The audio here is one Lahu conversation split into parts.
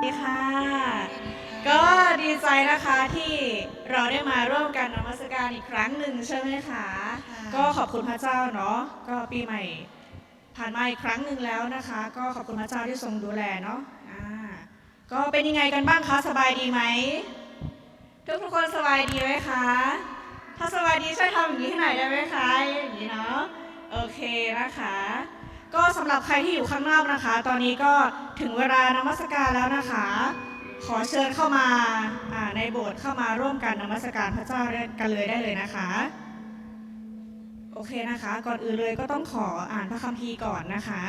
สวัสดีค่ะ ก็ดีใจนะคะที่เราได้มาร่วมกันนมัสการอีกครั้งหนึ่งใช่ไหมคะ ค่ะ ก็ขอบคุณพระเจ้าเนาะ ก็ปีใหม่ผ่านมาอีกครั้งหนึ่งแล้วนะคะ ก็ขอบคุณพระเจ้าที่ทรงดูแลเนาะ อ่า ก็เป็นยังไงกันบ้างคะ สบายดีไหม ทุกๆคนสบายดีไหมคะ ถ้าสบายดีช่วยทำอย่างนี้ให้หน่อยได้ไหมคะ อย่างนี้เนาะ โอเคนะคะ ก็สำหรับใครที่อยู่ข้างนอกนะคะ ตอนนี้ก็ถึงเวลานมัสการแล้วนะคะ ขอเชิญเข้ามา อ่า ในโบสถ์เข้ามาร่วมกันนมัสการพระเจ้าด้วยกันเลยได้เลยนะคะ โอเคนะคะ ก่อนอื่นเลยก็ต้องขออ่านพระคัมภีร์ก่อนนะคะ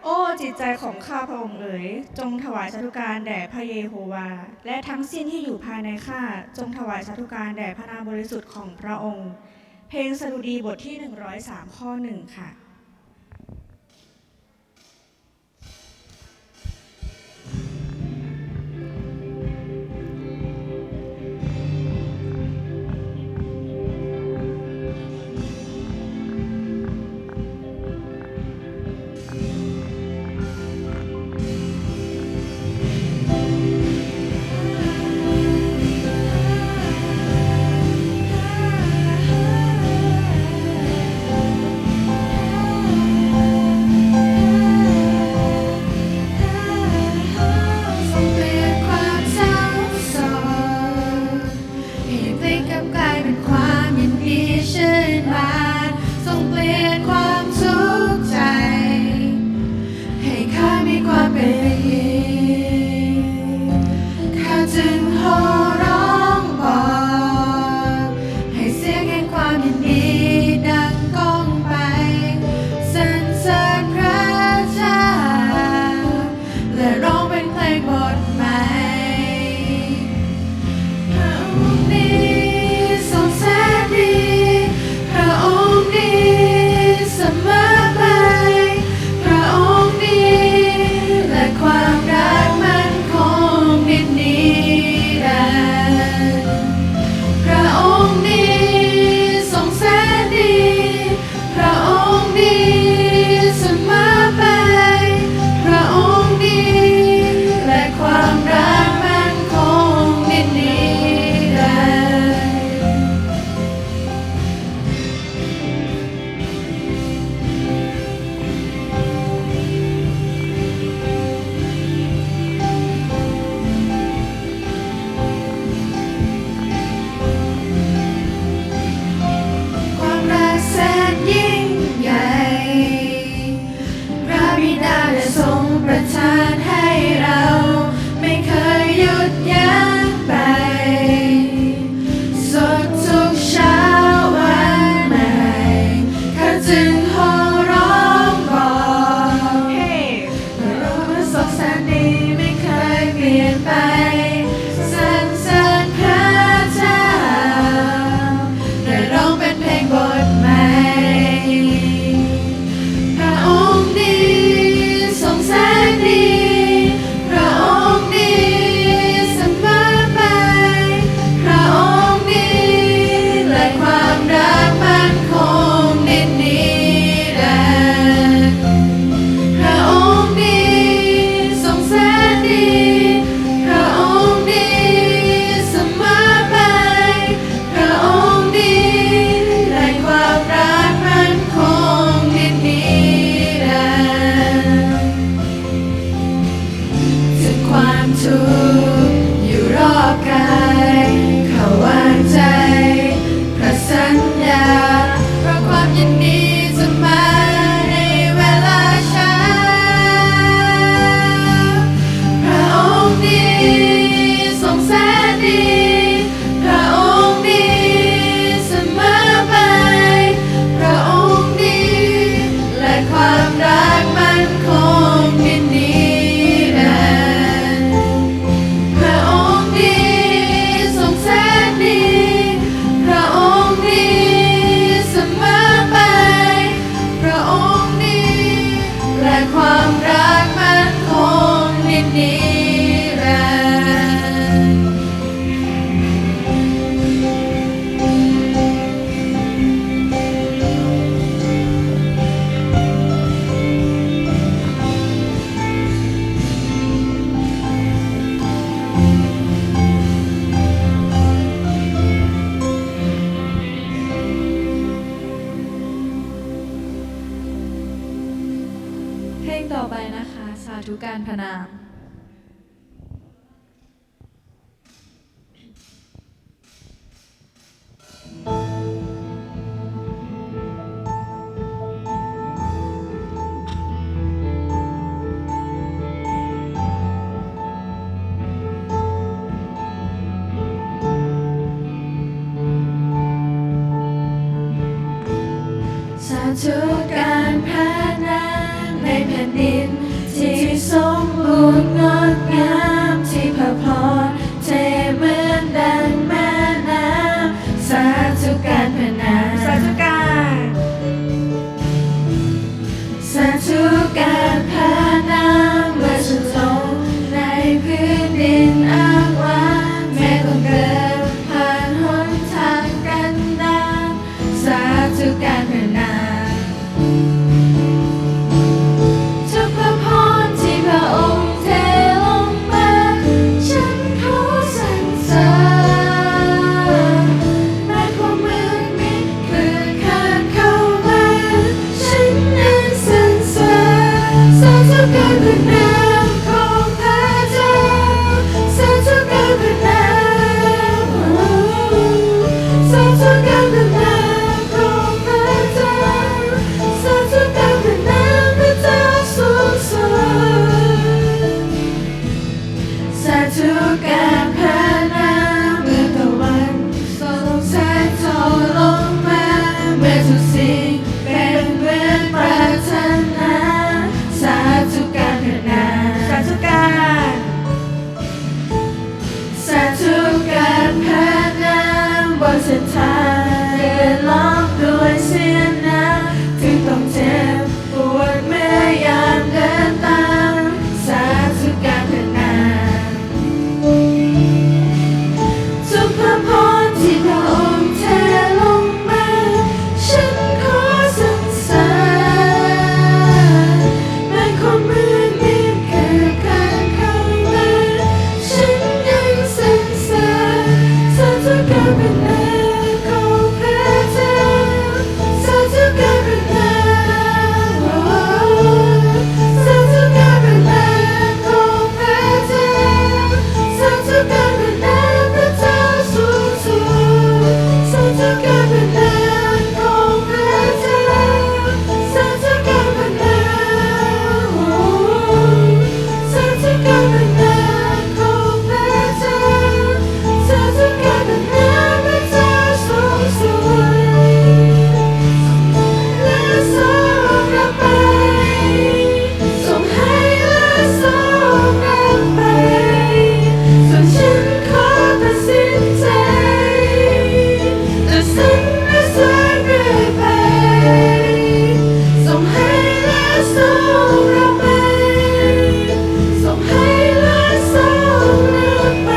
โอ้จิตใจของข้าพระองค์เอ๋ย จงถวายสาธุการแด่พระเยโฮวาห์ และทั้งสิ้นที่อยู่ภายในข้า จงถวายสาธุการแด่พระนามบริสุทธิ์ของพระองค์ เพลงสดุดีบทที่หนึ่งร้อยสาม ข้อหนึ่งค่ะ ทรงเปลี่ยนความเศร้าโศก ให้พลิกกลับกลายเป็นความยินดีชื่นบาน ทรงเปลี่ยนความทุกข์ใจ ให้ข้ามีความเป็นปกติ ข้าจึงโห่ร้องบอก ให้เสียงแห่งความยินดีดังก้องไป สรรเสริญพระเจ้า และร้องเป็นเพลงบทใหม่ พระองค์นี้ทรงแสนดี พระองค์นี้เสมอไป พระองค์นี้ และความรักมั่นคงนิดนิรันดร์ พระองค์นี้ทรงแสนดี พระองค์นี้เสมอไป พระองค์นี้ และความรักมั่นคงนิดนิรันดร์ ความรักแสนยิ่งใหญ่ พระบิดาได้ทรงประทานให้เรา ไม่เคยหยุดยั้งไป สุดทุกเช้าวันใหม่ ข้าจึงโห่ร้องบอก พระองค์ทรงแสนดีไม่เคยเปลี่ยนไป สรรเสริญพระเจ้า และร้องเป็นเพลงบทใหม่ พระองค์นี้ทรงแสนดี พระองค์นี้เสมอไป พระองค์นี้ และความรักมั่นคงนิดนิรันดร์ พระองค์นี้ทรงแสนดี พระองค์นี้เสมอไป พระองค์นี้ และความรักมั่นคงนิดนิรันดร์ ถึงความทุกข์อยู่รอบกาย ข้าวางใจพระสัญญา เพราะความยินดีจะมาในเวลาเช้า พระองค์นี้ทรงแสนดี พระองค์นี้เสมอไป พระองค์นี้ และความรักมั่นคงนิดนิรันดร์ พระองค์นี้ทรงแสนดี พระองค์นี้เสมอไป พระองค์นี้ และความรักมั่นคงนิดนิรันดร์ เ ต่อไปนะคะ สาธุการพนาม สาธุการพนามในแผ่นดินที่สมบูรณ์งดงาม ที่พระพรเทเหมือนดังแม่น้ำ สาธุการพนาม สาธุการ สาธุการพนาม เมื่อฉันลงในพื้นดินอ้างว้าง แม้ต้องเดินผ่านหนทางกันดาร สาธุการพนาม ทุกพระพรที่พระองค์เทลงมา ฉันขอสรรเสริญ แม้ความมืดมิดคืบคลานเข้ามา ฉันยังสรรเสริญ สาธุการพนามของพระเจ้า สาธุการพนาม สาธุการพนามของพระเจ้า สาธุการพนามพระเจ้าสูงสุด สาธุการพนามเมื่อตะวันส่องแสงทองลงมา เมื่อทุกสิ่งเป็นเหมือนปรารถนา สาธุการพนาม สาธุการ สาธุการพนามบนเส้นทางเดินล้อมด้วยเสียน้ำ ถึงต้องเจ็บปวดเมื่อยามเดินตาม สาธุการพนาม ทุกพระพรที่พระองค์เทลงมา ฉันขอสรรเสริญ แม้ความมืดมิดคืบคลานเข้ามา ฉันยังสรรเสริญ สาธุการพนามของพระเจ้า สาธุการพนาม สาธุการพนามของพระเจ้า สาธุการพนามพระเจ้าสูงสุด สาธุการพนามของพระเจ้า สาธุการพนาม สาธุการพนามของพระเจ้า สาธุการพนามพระเจ้าสูงสุด และทรงรับไป ทรงให้และทรงรับไป ส่วนฉันขอตัดสินใจ จะสรรเสริญเรื่อยไป ทรงให้และทรงรับไป ทรงให้และทรงรับไป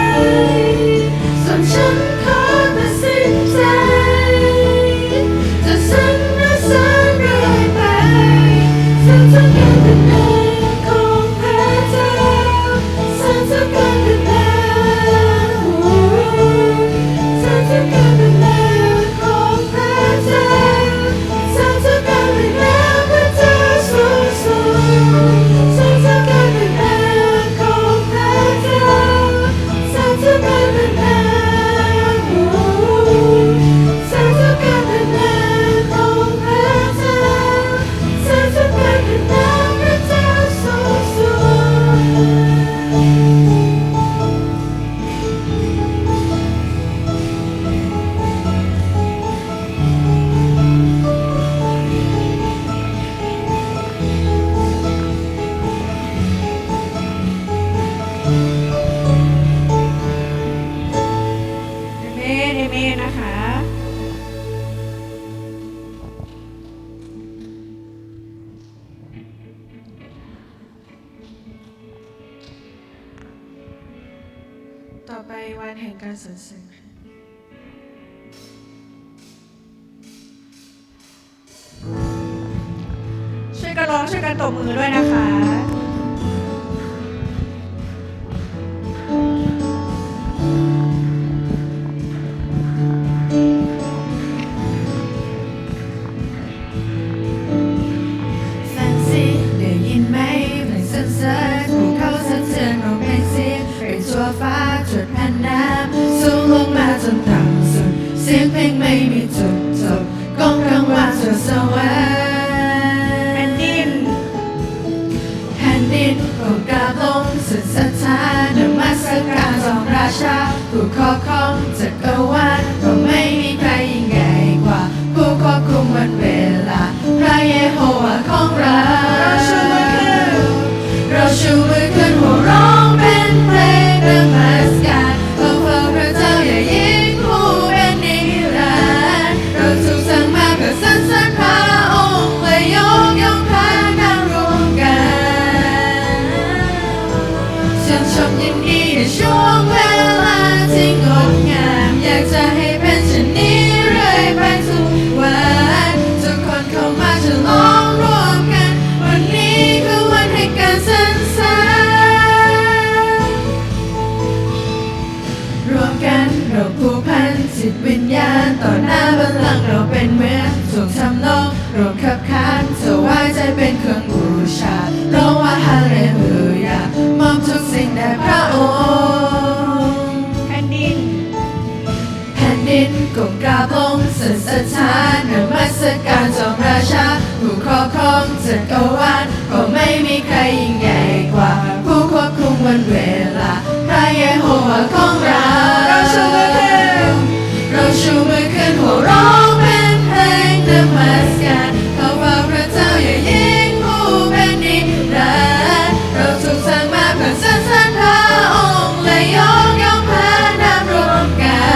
ส่วนฉันขอตัดสินใจ จะสรรเสริญเรื่อยไป สาธุการพนามของพระเจ้า สาธุการพนาม สาธุการพนามของพระเจ้า สาธุการพนามพระเจ้าสูงสุด สาธุการพนามของพระเจ้า สาธุการพนาม สาธุการพนามของพระเจ้า สาธุการพนามพระเจ้าสูงสุด เอเมน เอเมนนะคะ ต่อไปวันแห่งการสรรเสริญ ช่วยกันร้อง ช่วยกันตบมือด้วยนะคะ แฟนซีได้ยินไหม แผ่นดินก้มกราบลงสุดศรัทธานมัสการจอมราชาผู้ครอบครองจักรวาล เพราะไม่มีใครยิ่งใหญ่กว่าผู้ควบคุมวันเวลา พระเยโฮวาของเรา เราชูมือขึ้น เราชูมือขึ้นโห่ร้องเป็นเพลงนมัสการเฝ้าพระเจ้าอย่างยิ่งผู้เป็นนิรันดร์ เราถูกสร้างมาเพื่อสรรเสริญพระองค์และยกย่องพระนามร่วมกัน ชื่นชมยินดีในช่วงเวลาที่งดงาม อยากจะให้เป็นเช่นนี้เรื่อยไปทุกวัน ทุกคนเข้ามาฉลองร่วมกัน วันนี้คือวันแห่งการสรรเสริญ ร่วมกันเราผูกพันจิตวิญญาณ ต่อหน้าบัลลังก์เราเป็นเหมือนทูตทำนอง ร่วมขับขานถวายใจเป็นเครื่องบูชา ร้องว่าฮาเลลูยา มอบทุกสิ่งแด่พระองค์ แผ่นดิน แผ่นดินก้มกราบลงสุดศรัทธานมัสการจอมราชาผู้ครอบครองจักรวาล เพราะไม่มีใครยิ่งใหญ่กว่าผู้ควบคุมวันเวลา พระเยโฮวาของเรา เราชูมือขึ้น เราชูมือขึ้นโห่ร้องเป็นเพลงนมัสการเฝ้าพระเจ้าอย่างยิ่งผู้เป็นนิรันดร์ เราถูกสร้างมาเพื่อสรรเสริญพระองค์และยกย่องพระนามร่วมกัน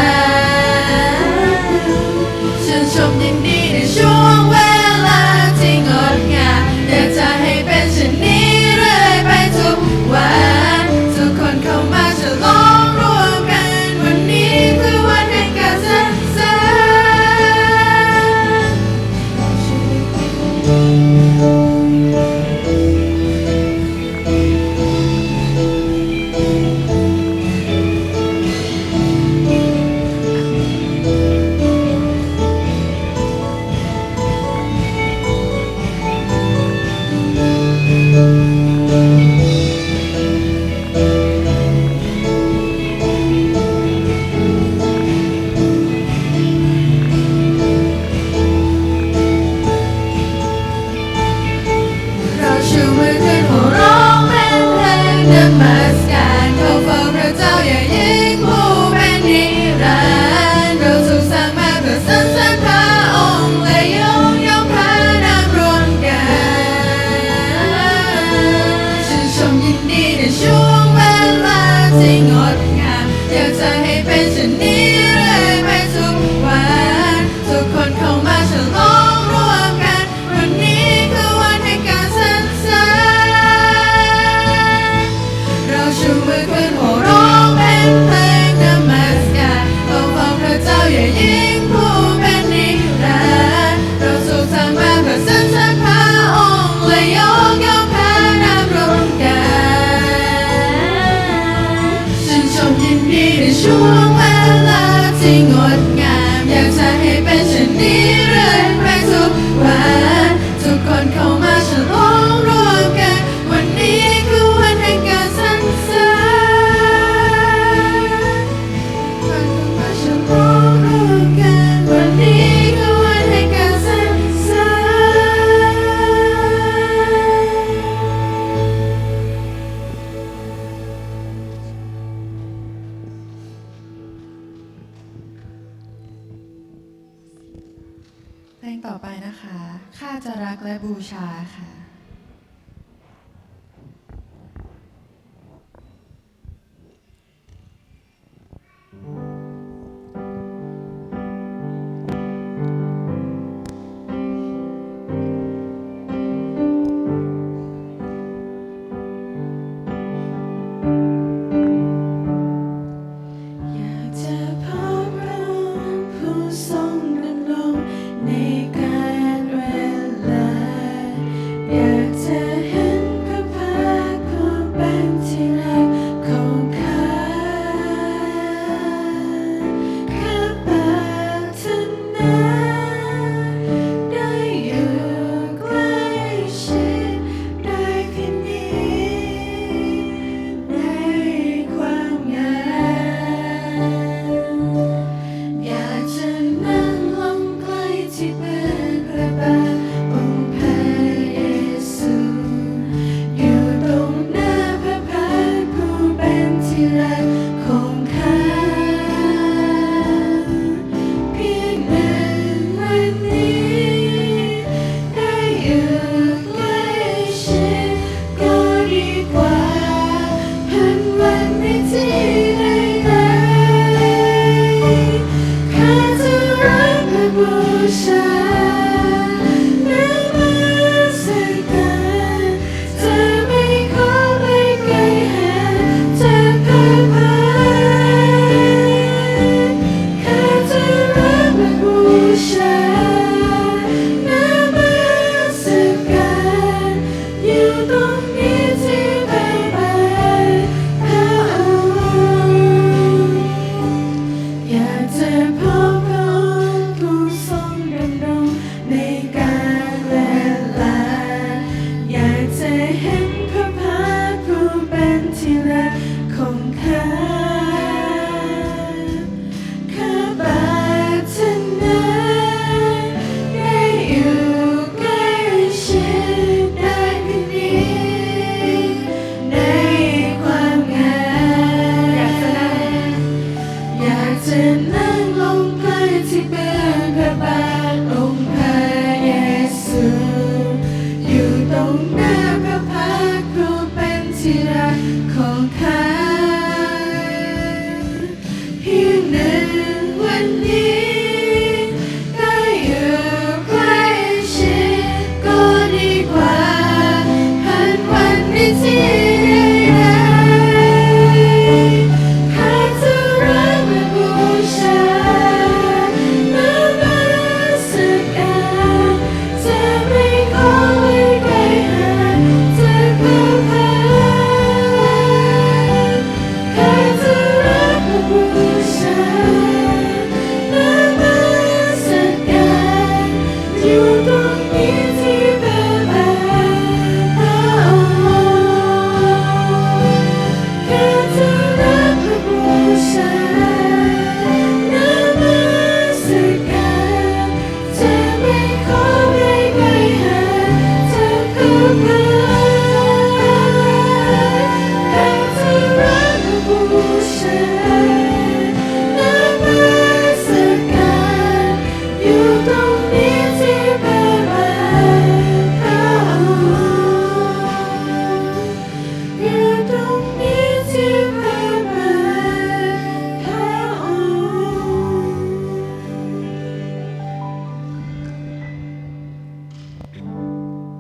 ชื่นชมยินดีในช่วงเวลาที่งดงาม อยากจะให้เป็นเช่นนี้เรื่อยไปทุกวัน ทุกคนเข้ามาฉลองร่วมกัน วันนี้คือวันแห่งการสรรเสริญ เราชูมือขึ้นโห่ร้องเป็นเพลงนมัสการเฝ้าพระเจ้าอย่างยิ่งผู้เป็นนิรันดร์ เราถูกสร้างมาเพื่อสรรเสริญพระองค์และยกย่องพระนามร่วมกัน ชื่นชมยินดีในช่วงเวลาที่งดงาม อยากจะให้เป็นเช่นนี้เรื่อยไปทุกวัน ทุกคนเข้ามาฉลองร่วมกัน วันนี้คือวันแห่งการสรรเสริญ เราชูมือขึ้นโห่ร้องเป็นเพลงนมัสการเฝ้าพระเจ้าอย่างยิ่งผู้เป็นนิรันดร์ เราถูกสร้างมาเพื่อสรรเสริญพระองค์และยกย่องพระนามร่วมกัน ชื่นชมยินดีในช่วงเวลาที่งดงาม อยากจะให้เป็นเช่นนี้เรื่อยไปทุกวัน ทุกคนเข้ามาฉลองร่วมกัน วันนี้คือวันแห่งการสรรเสริญ ทุกคนเข้ามาฉลองร่วมกัน วันนี้คือวันแห่งการสรรเสริญ เพลงต่อไปนะคะ ข้าจะรักและบูชาค่ะ อยากจะพบพระองค์ผู้ทรงดำรงในกาลเวลา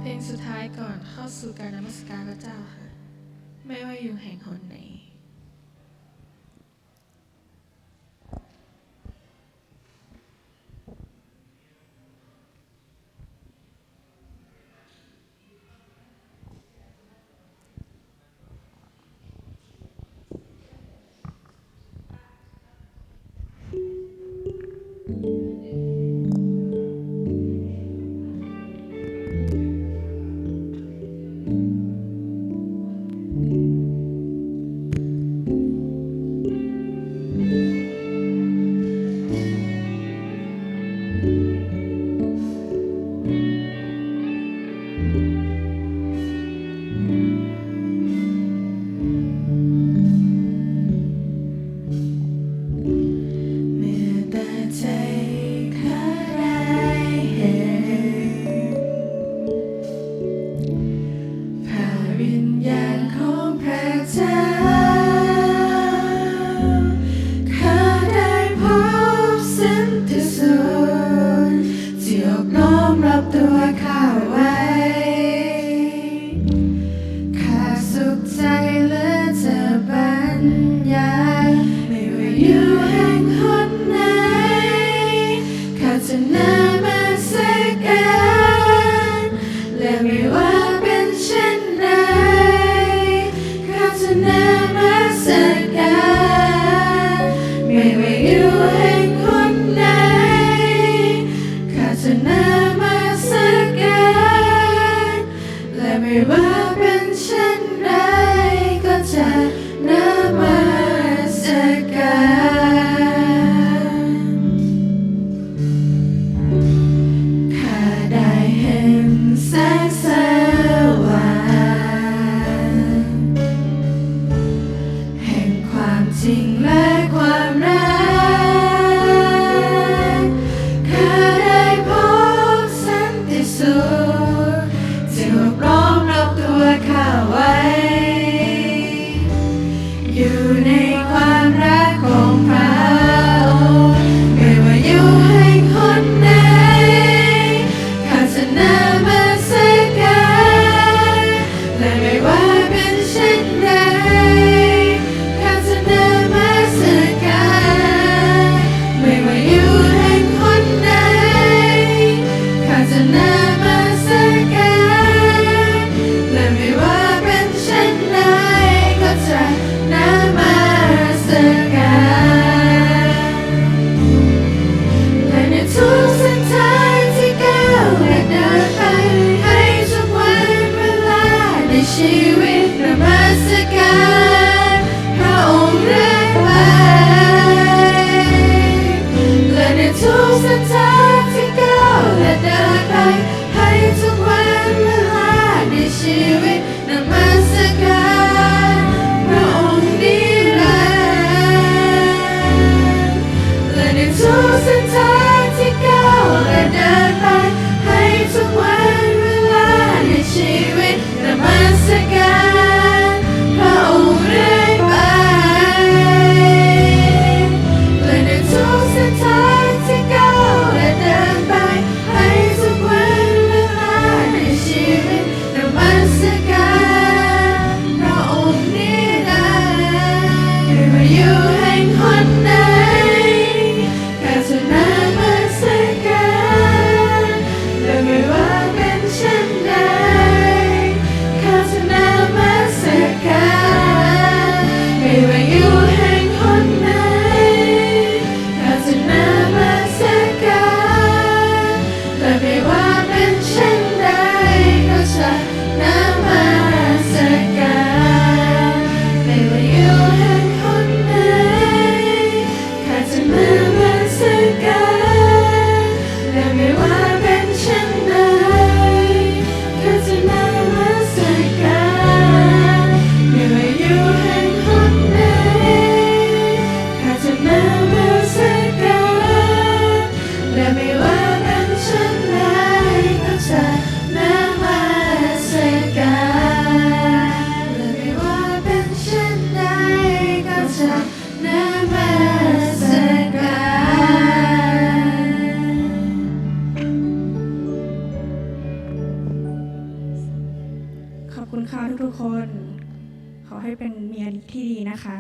เพลงสุดท้ายก่อนเข้าสู่การนมัสการพระเจ้าค่ะ ไม่ว่าอยู่แห่งหนไหน เมื่อแต่ใจข้าได้เห็น พระวิญญาณของพระเจ้า ข้าได้พบสันติสุขที่โอบล้อมรอบตัวข้าไว้ ข้าสุขใจเหลือจะบรรยาย ไม่ว่าอยู่แห่งหนไหน ข้าจะนมัสการ และไม่ว่าเป็นเช่นใด ข้าจะนมัสการ ไม่ว่าอยู่แห่งหนไหน ข้าจะนมัสการ และไม่ว่าเป็นเช่นใดก็จะนมัสการ ข้าได้เห็นแสงสว่าง แห่งความจริงและความรัก ข้าได้พบสันติสุขที่โอบล้อมรอบตัวข้าไว้ อยู่ในความรักของพระองค์ ไม่ว่าอยู่แห่งหนไหน ข้าจะนมัสการ และไม่ว่าเป็นเช่นใด ข้าจะนมัสการ ไม่ว่าอยู่แห่งหนไหน ข้าจะนมัสการ และไม่ว่าเป็นเช่นใดก็จะนมัสการ และในทุกเส้นทางที่ก้าวและเดินไป ให้ทุกวันเวลาในชีวิตนมัสการพระองค์เรื่อยไป และในทุกเส้นทางที่ก้าวและเดินไป ให้ทุกวันเวลาในชีวิตนมัสการพระองค์นิรันดร์ และในทุกเส้นทางที่ก้าวและเดินไป ให้ทุกวันเวลาในชีวิตนมัสการพระองค์ คน ขอให้เป็นเมียที่ดีนะคะ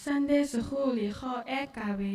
Sunday school liꞈ hk'aw ehˉ kaˍ ve.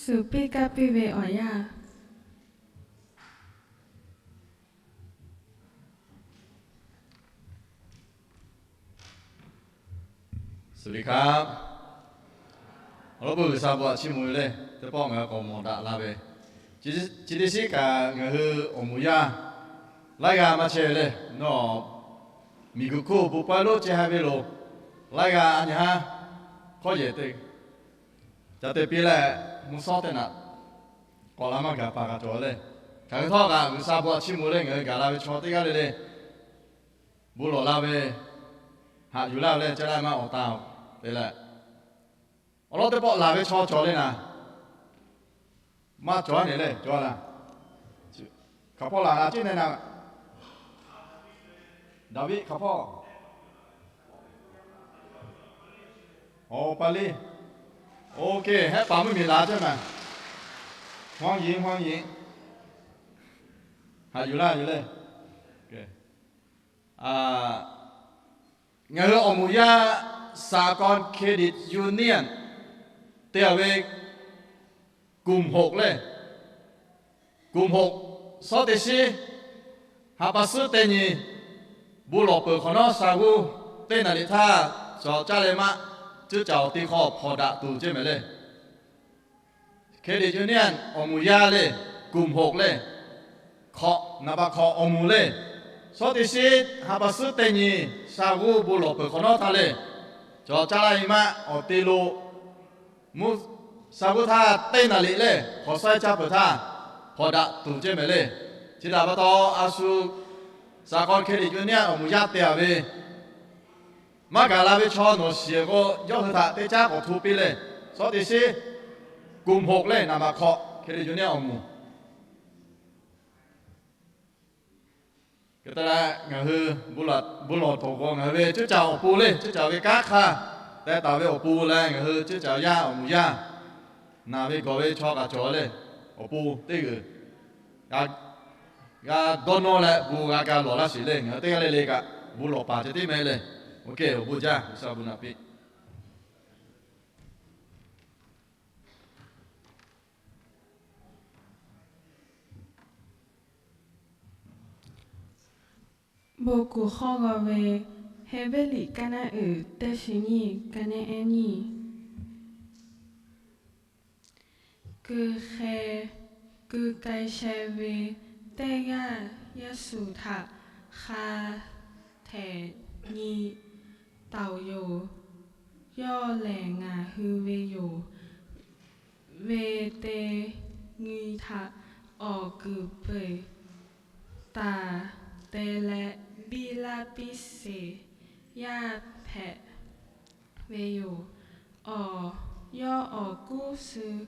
Yeˍsuˆ piˇ kaˇ piˇ ve awˬ yanˇ. สวัสดีครับ Awˬ lawn k'o, G'uiˬsha bon htaꞈ chiˇ mvuh ve le. Teˇ pawˆ ngaˬ hui k'awꞈ mawˬ daꞈ la ve, chi teˇ shiˉ kaꞈ ngaˬ hui awˬ moˍ yaˇ laiˉ g'aˇ maˇ chehˇ ve le. Nawˬ miˬguiˬ hk'oˆ bon pawehˇ lonˉ ceh ha ve loˬ, laiˉ g'aˇ a nyi haˉ hk'awˇ yehˬ te ca te piˇ leh, mvuhˇ shawˉ teˇ naꞈ k'awꞈ la maˇ gaˬ paˍ kaꞈ cawˬ le. Hk'aˬ hk'e htawˇ kaꞈ, G'uiˬsha bon htaꞈ chiˇ mvuh le, ngaˬ hui gaˬ la ve chaw teˇ g'aˇ le le, bon lawˬ la ve, haꞈ yuˬ laˇ ve le, caˇ laˇ maˇ awˬ ta te leh, awˬ lawn teˇ pawˆ laˬ ve chaw cawˬ le naˍ. Maˇ cawˬ a ne le, cawˬ a laˇ. Hk'aˬ hpawˇ laˬ a ciˉ ne naˍ. Daˍviˆ hk'aˬ hpawˇ. Awˬ pa liˇ. Oˇ hk'e hehˆ paˍ mvuhˇmiˬ laˬ ceh maˬ. Hawˇ yiˍ, hawˇ yiˍ. Haꞈ yuˬ laˇ yuˬ le. Ngaˬ hui awˬ moˍ yaˇ สหกรณ์เครดิตยูเนี่ยน te a ve กลุ่มหก le. กลุ่มหก shawˉ teˇ shiˉ ha pa suhˉ teˇ nyi, bon lawˬ peuˬ hk'awꞈ nawˉ sha g'uˇ teˇ naˍ liꞈ htaˇ, cawˬ caˇ leh maˇ, cuˇ caˍ awˬ te hk'aw hpawnˬ daꞈ tuˬ ceh mehˍ le. เครดิตยูเนี่ยน awˬ moˍ yaˇ le, กลุ่มหก le, hk'awꞈ, naˍ baꞈ hk'awꞈ awˬ moˍ le. Shawˉ teˇ shiˉ ha pa suhˉ teˇ nyi sha g'uˇ bon lawˬ peuˬ hk'awꞈ nawˉ htaˇ le, cawˬ caˇ laˇ ve maˇ awˬ te lo, mvuhˇ sha g'uˇ htaˇ teˇ naˍ liꞈ le, hk'awꞈ shawehˇ caˇ peuˬ htaˇ hpawnˬ daꞈ tuˬ ceh mehˍ le. Chi htaꞈ pa taw, a shu สหกรณ์เครดิตยูเนี่ยน awˬ moˍ yaˇ te a ve maˇ gaˬ la ve chaw nawˬ shiˍ k'o, yawˇ hui htaꞈ teˇ caˉ k'awꞈ hto piˇ le. Shawˉ teˇ shiˉ กลุ่มหก le, naˍ baꞈ hk'awꞈ เครดิตยูเนี่ยน awˬ moˍ. Hk'e te leh, ngaˬ hui bon lawˬ tawˬ k'o, ngaˬ hui ve cuˇ caˍ awˬ pon le, cuˇ caˍ ve kanˉ hk'aˇ teh taˍ ve awˬ pon leh, ngaˬ hui cuˇ caˍ yaˇ awˬ moˍ yaˇ, naˬ ve gawˬ ve chaw kaꞈ cawˬ le, awˬ pon teˇ g'uiˬ g'a dawˇ nawˇ leh bon g'a ga lawˬ laˇ sheˍ le. Ngaˬ hui teˇ g'aˇ le le kaꞈ bon lawˬ paˍ ceh tiˉ mehˍ le. Oˇ hk'e awˬ bon jaˇ, G'uiˬsha bon naꞈ piˇ. Bon kuˬ hk'aw g'aw ve Heˍbrehˇ liꞈ kaˇ naˉ uiˍ teˇ chi nyiˇ, kaˇ naˉ ehˉ nyiˇ. Keu hk'e, keu k'ai sheh ve teˇ g'aˇ Yeˍsuˆ htaꞈ hk'a htehꞈ nyi taoˍ yoˬ. Yawˇ lehˬ ngaˬ hui ve yoˬ. Ve te nyi htaꞈ awˬ kuiˬ peuˬ taˍ te leh, biˇ laˇ piˇ sheˍ yaˇ hpehꞈ ve yoˬ. Awˬ, yawˇ awˬ kuˉ suh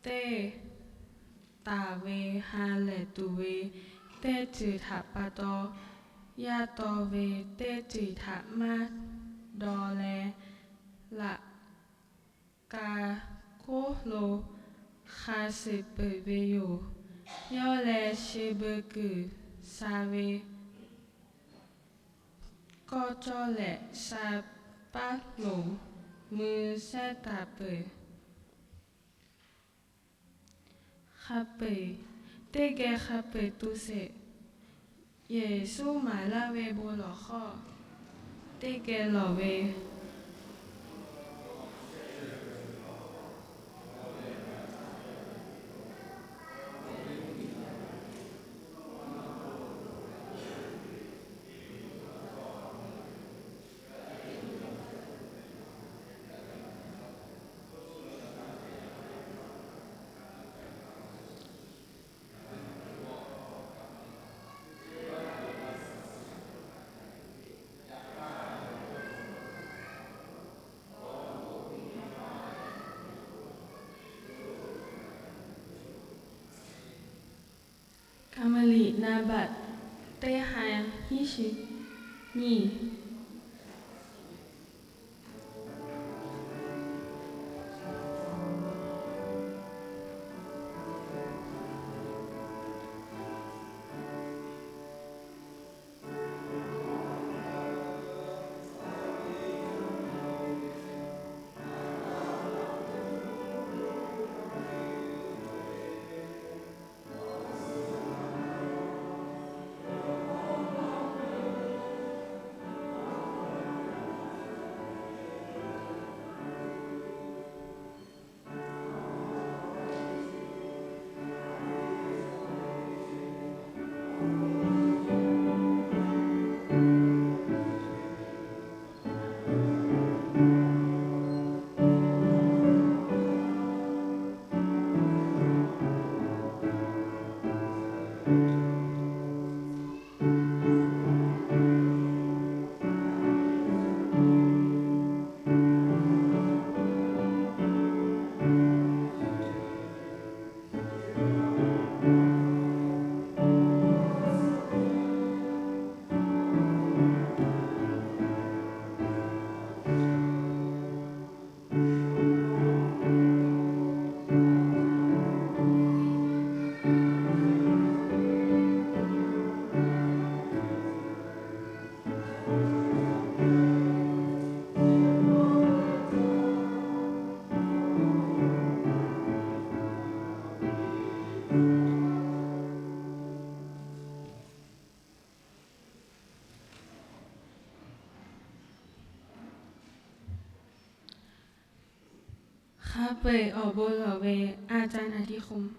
teˇ taˍ ve ha lehˬ tuˬ ve teˇ ceuˬ htaꞈ pa taw, yaˇ taw ve teˇ ceuˬ htaꞈ maˇ daw leh, laꞈ ka hk'oˆ lo hk'a suhˍ peuˬ ve yoˬ. Yawˇ leh chi beuꞈ kuiˬ sha ve kawˇ cawˇ lehˬ, sha paˉ loˍ mui shehˉ taˍ peuˬ. Hk'a peu-eˬ, teˇ geh hk'a peu-eˬ tu sheˍ. Yeˍsuˆ maˍ laˇ ve bon lawˬ hkawˇ teˇ geh lawˬ ve. Kaˍmaˍliˍ naˍ baꞈ teˇ ha nyiˇ chi nyiˇ. Aˉ peuˬ-eˬ, awˬ bon lawˬ ve aˉ caˉ naˍ tiˉ hk'oˆ.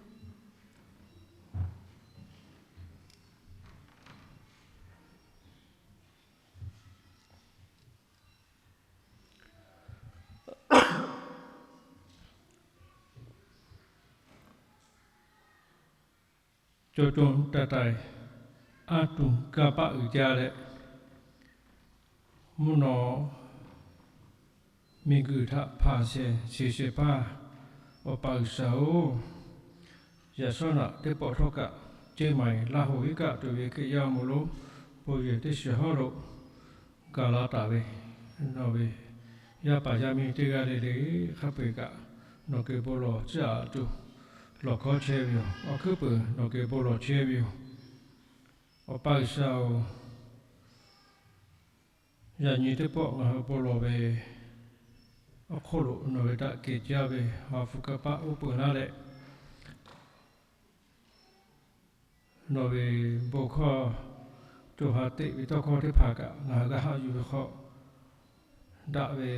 Caw co taiˍ taiˍ, aˉ tuˬ kanˇ paˆ uiˍ jaˇ leh, mvuhˇ naw miˬguiˬ htaꞈ hpanˍ shehˍ shiˍ shehˍ hpaˇ, Awˬ pa G'uiˬsha-oˬ, yaꞈ shawˉ naꞈ teˇ pawˆ htawˇ kaꞈ, Ceˇ maiˍ Laˇ hoꞈ iˉ kaˆ tuˬ ve Hkriꞈ yaˇ awˬ moˍ lonˉ bon yehˬ teˇ shiˍ hawˉ lo gaˬ la taˍ ve, nawˬ ve yaˇ paˍ yaˇ miˇ teˇ g'aˇ le le hk'a peu-eˬ kaꞈ, nawˬ geh bon lawˬ ciˉ aꞈ tuˬ lawˬ hkawˉ chehˇ ve yoˬ. Awˬ hkuiˉ peuˬ nawˬ geh bon lawˬ chehˇ ve yoˬ. Awˬ pa G'uiˬsha-oˬ, yaꞈ nyi teˇ pawˆ ngaˬ hui bon lawˬ ve awˬ hk'oˆ lo nawˬ ve daꞈ kehˬ jaˇ ve ha hpu kanˇ paˆ uˉ peunˍ laˇ leh, nawˬ ve bon hkawˇ co ha teꞈ ve tawˇ hkawˇ teˇ hpaˍ kaꞈ ngaˬ hui g'a haꞈ yuˬ ve hk'aw, daꞈ ve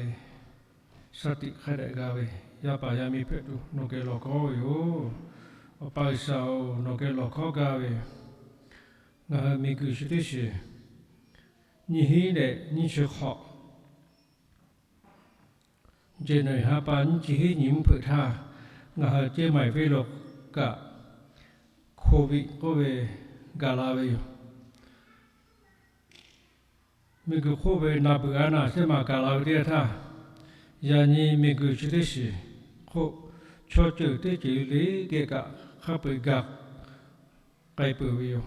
shaˍ tiꞈ hk'a dehꞈ g'a ve yaˇ paˍ yaˇ miˇ hpehꞈ tuˬ nawˬ geh lawˬ hkawˉ ve yoˬ. Awˬ pa G'uiˬsha-oˬ, nawˬ geh lawˬ hkawˉ gaˇ ve, ngaˬ hui miˬguiˬ chi teˇ shiˍ nyiˇ hinˉ leh nyiˇ chi hk'awꞈ January ha pa nyiˇ chi hiˉ nyi mvuhˇ hpeuꞈ htaˇ, ngaˬ hui Ceˇ maiˍ venˇ lo kaꞈ, Covid k'oˆ ve gaˬ la ve yoˬ. Miˬguiˬ hk'oˆ ve naˬ beuꞈ a naˬ shehˉ maˬ gaˬ la ve teˇ yanˇ htaˇ, yaꞈ nyi miˬguiˬ chi teˇ shiˍ hk'oˆ chaw ceuˬ teˇ ceuˬ le le geh kaꞈ hk'a peu-eˬ gaˬ k'ai peuˬ ve yoˬ.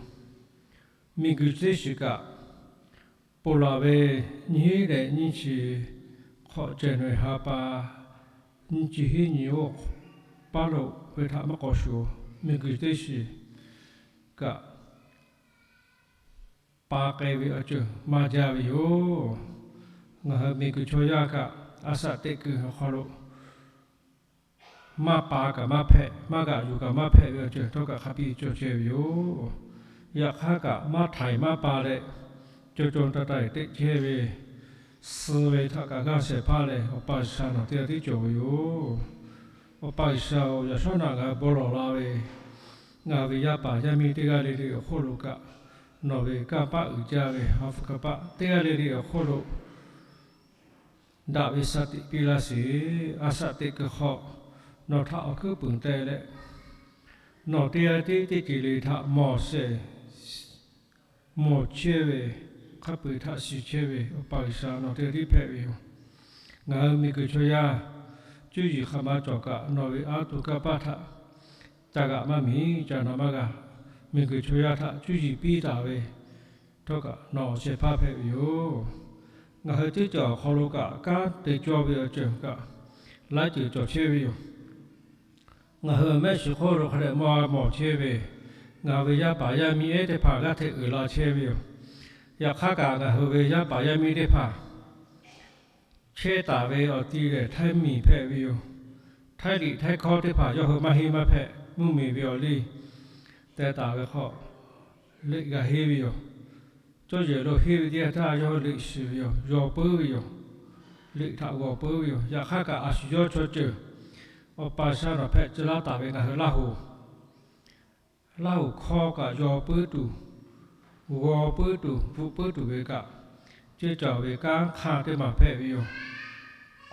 Miˬguiˬ chi teˇ shiˍ kaꞈ, ponˬ laˬ ve nyiˇ hinˉ leh nyiˇ chi hk'awꞈ January ha pa nyiˇ chi hiˉ nyi oˇ paˉ lo ve htaꞈ maˇ k'awꞈ shuˍ, miˬguiˬ teˇ shiˍ kaꞈ pa k'ai ve awˬ ceuˬ maˇ jaˇ ve yoˬ. Ngaˬ hui miˬguiˬ chaw yaˇ kaꞈ a shaꞈ teꞈ kuiˬ awˬ hk'aw lo maˇ pa kaꞈ maˇ hpehꞈ, maˇ g'aꞈ yuˬ kaꞈ maˇ hpehꞈ ve awˬ ceuˬ htawˇ kaꞈ hk'a piˇ cawˬ chehˇ ve yoˬ. Yaꞈ hk'aˇ kaꞈ maˇ htaiˍ maˇ pa leh, caw co taiˍ taiˍ teꞈ chehˇ ve, suh ve htaꞈ kaꞈ g'aˇ shehˍ hpaˇ leh Awˬ pa G'uiˬsha nawˬ teˇ g'aˇ tiˉ cawˬ ve yoˬ. Awˬ pa G'uiˬsha-oˬ, yaꞈ shawˉ naꞈ ngaˬ hui bon lawˬ la ve, ngaˬ hui ve yaˇ paˍ yaˇ miˇ teˇ g'aˇ le le awˬ hk'oˆ lo kaꞈ, nawˬ ve kanˇ paˆ uiˍ jaˇ ve ha hpu kanˇ paˆ teˇ g'aˇ le le awˬ hk'oˆ lo daꞈ ve shaˍ tiꞈ piˇ laˇ sheˍ. A shaꞈ teꞈ kuiˬ hk'aw nawˬ htaꞈ awˬ hkuiˉ puiˍ teh leh, nawˬ teˇ g'aˇ tiˉ teˇ ceuˬ le htaꞈ mawˬ shehˍ mawˬ chehˇ ve, hk'a peu-eˬ htaꞈ shiˍ chehˇ ve Awˬ pa G'uiˬsha nawˬ teˇ g'aˇ tiˉ hpehꞈ ve yoˬ. Ngaˬ hui miˬguiˬ chaw yaˇ cuˇ yiˍ hk'aˬ ma cawˬ kaꞈ, nawˬ ve aˉ tuˬ kanˇ paˆ htaꞈ ca g'aꞈ maˇ miˬ ca na maˇ g'a. Miˬguiˬ chaw yaˇ htaꞈ cuˇ yiˍ piˇ taˍ ve htawˇ kaꞈ nawˬ awˬ shehˍ hpaˇ hpehꞈ ve yoˬ. Ngaˬ hui teˇ ceuˬ awˬ hk'aw lo kaꞈ kanˉ te cawˇ ve awˬ ceuˬ kaꞈ laiˉ ceuˬ cawˬ chehˇ ve yoˬ. Ngaˬ hui mehˆ shiˍ hk'oˆ lo hk'a dehꞈ mawˇ mawˬ chehˇ ve, ngaˬ hui ve yaˇ paˍ yaˇ miˇ ehˉ teˇ hpaˍ g'aˇ hteꞈ uiˍ la chehˇ ve yoˬ. Yaꞈ hk'aˇ kaꞈ ngaˬ hui ve yaˇ paˍ yaˇ miˇ teˇ hpaˍ chehˇ taˍ ve awˬ ti lehˬ htaiˇ miˬ hpehꞈ ve yoˬ. Htaiˇ liꞈ htaiˇ hkawˇ teˇ hpaˍ yawˇ hui maˇ henˇ maˇ hpehꞈ, mvuhˇmiˬ ve awˬ liˇ teh taˍ ve hk'aw liꞈ g'a henˇ ve yoˬ. Cawˇ yehˬ lo henˇ ve teˇ yanˇ htaˇ yawˇ hui liꞈ shiˍ ve yoˬ, yaw puiˉ ve yoˬ. Liꞈ htaꞈ g'awˬ puiˉ ve yoˬ. Yaꞈ hk'aˇ kaꞈ a shu yawˇ chaw ceuˬ Awˬ pa G'uiˬsha nawˬ hpehꞈ tcuh laˇ taˍ ve ngaˬ hui Laˇ hoꞈ Laˇ hoꞈ hkawˇ kaꞈ yaw puiˉ tuˬ, g'aw puiˉ tuˬ, bvuhꞈ puiˉ tuˬ ve kaꞈ, ceˇ cawˬ ve kanˉ hk'aˇ teˇ maˬ hpehꞈ ve yoˬ.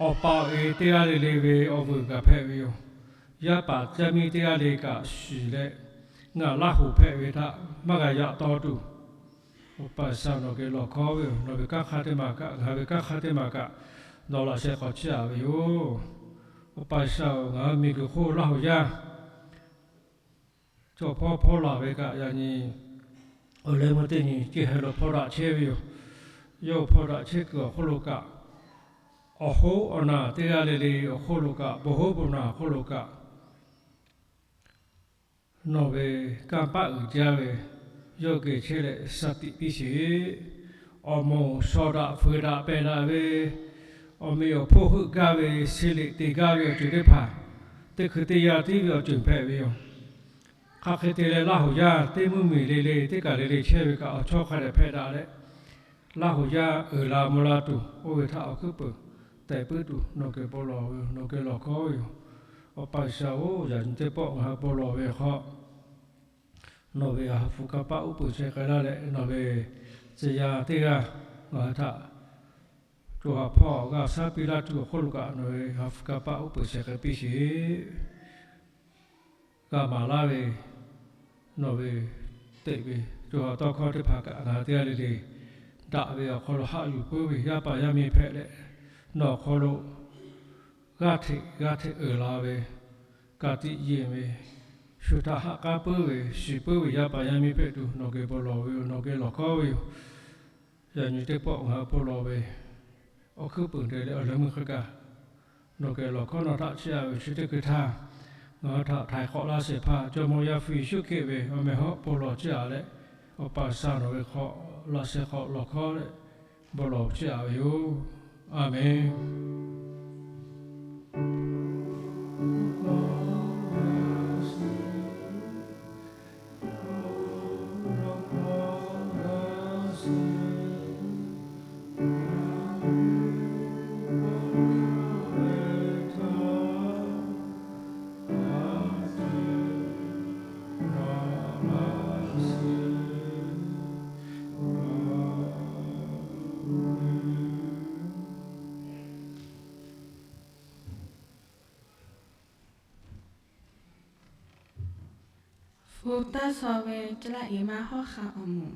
Awˬ pa awˬ e teˇ g'aˇ le le ve awˬ vuiˬ kaꞈ hpehꞈ ve yoˬ. Yaˇ paˍ yaˇ miˇ teˇ g'aˇ le kaꞈ shiˍ leh, ngaˬ Laˇ hoꞈ hpehꞈ ve htaꞈ maˇ g'a yaꞈ taw tuˬ, Awˬ pa G'uiˬsha nawˬ geh lawˬ hkawˉ ve yoˬ. Nawˬ ve kanˉ hk'aˇ teˇ maˬ kaꞈ, ngaˬ ve kanˉ hk'aˇ teˇ maˬ kaꞈ, nawˬ laꞈ sheh k'awꞈ chiˇ aꞈ ve yoˬ. Awˬ pa G'uiˬsha-oˬ, ngaˬ hui miˬguiˬ hk'oˆ Laˇ hoꞈ yaˇ chaw hpawˇ hpawˇ laˬ ve kaꞈ yaꞈ nyi awˬ leh meuˇ teˇ nyi ceˇ heh lo hpawˇ daꞈ chehˇ ve yoˬ. Yawˇ hpawˇ daꞈ chehˇ kuiˬ awˬ hk'oˆ lo kaꞈ, awˬ hoˉ awˬ naˬ teˇ g'aˇ le le awˬ hk'oˆ lo kaꞈ, bon hoˉ bon naˬ awˬ hk'oˆ lo kaꞈ, nawˬ ve kanˇ paˆ uiˍ jaˇ ve yawˇ geh chehˇ leh shaˍ tiꞈ piˇ sheˍ. Awˬ moˍ shaw daꞈ fuiˍ daꞈ pehˬ daꞈ ve, awˬ meꞈ awˬ hponˇ heuˆ gaˇ ve, se liꞈ te gaˇ ve awˬ ceuˬ teˇ hpaˍ, teˇ hkui teˇ yanˇ tiˉ ve awˬ ceuˬ hpehꞈ ve yoˬ. Hk'aˬ hk'e te leh Laˇ hoꞈ yaˇ teˇ mvuhˇmiˬ le le teˇ kaˬ le le chehˇ ve kaꞈ awˬ chawˇ hk'a dehꞈ hpehꞈ daꞈ leh, Laˇ hoꞈ yaˇ uiˍ la mvuh la tuˬ oˇ ve htaꞈ awˬ hkuiˉ peuˬ tehꞈ puiˉ tuˬ nawˬ geh bon lawˬ ve yoˬ. Nawˬ geh lawˬ hkawˉ ve yoˬ. Awˬ pa G'uiˬsha-oˬ, yaꞈ nyi teˇ pawˆ ngaˬ hui bon lawˬ ve hk'aw, nawˬ ve ha hpu kanˇ paˆ uˉ peunˍ chehˇ k'ai laˇ leh, nawˬ ve tcuh yaˇ teˇ g'aˇ ngaˬ hui htaꞈ co ha hpawˇ g'a shaˉ piˇ laˇ tuˬ awˬ hk'oˆ lo kaꞈ, nawˬ ve ha hpu kanˇ paˆ uˉ peunˍ chehˇ k'ai piˇ sheˍ. G'a maˍ laˇ ve nawˬ ve teꞈ ve co ha tawˇ hkawˇ teˇ hpaˍ kaꞈ ngaˬ hui teˇ g'aˇ le le daꞈ ve awˬ hk'aw lo haꞈ yuˬ puiˉ ve yaˇ paˍ yaˇ miˇ hpehꞈ leh, nawˬ awˬ hk'aw lo g'aˇ hteꞈ g'aˇ hteꞈ uiˍ la ve, ka tiꞈ yeˬ ve, shu htaꞈ ha k'aˉ puiˉ ve, shiˍ puiˉ ve yaˇ paˍ yaˇ miˇ hpehꞈ tuˬ nawˬ geh bon lawˬ ve yoˬ, nawˬ geh lawˬ hkawˉ ve yoˬ. Yaꞈ nyi teˇ pawˆ ngaˬ hui bon lawˬ ve awˬ hkuiˉ puiˍ te leh awˬ leh meuˇ hk'e kaꞈ, nawˬ geh lawˬ hkawˉ nawˬ htaꞈ chiˇ aꞈ ve chi teˇ hkui htaˇ, ngaˬ hui htaꞈ htaiˍ hk'awꞈ laˇ shehˍ hpaˇ Jawˇmawˇ Yaˇ hpu Yeˍsuˆ Hkriꞈ ve awˬ meh hawˉ bon lawˬ chiˇ aꞈ leh, Awˬ pa G'uiˬsha nawˬ ve hk'aw laꞈ sheh hk'aw lawˬ hkawˉ leh bon lawˬ chiˇ aꞈ ve yoˬ. A menˬ. Hpu taˇ shaw ve Caˇ laˆ Eˍ maˇ hawˉ hk'a awˬ moˍ.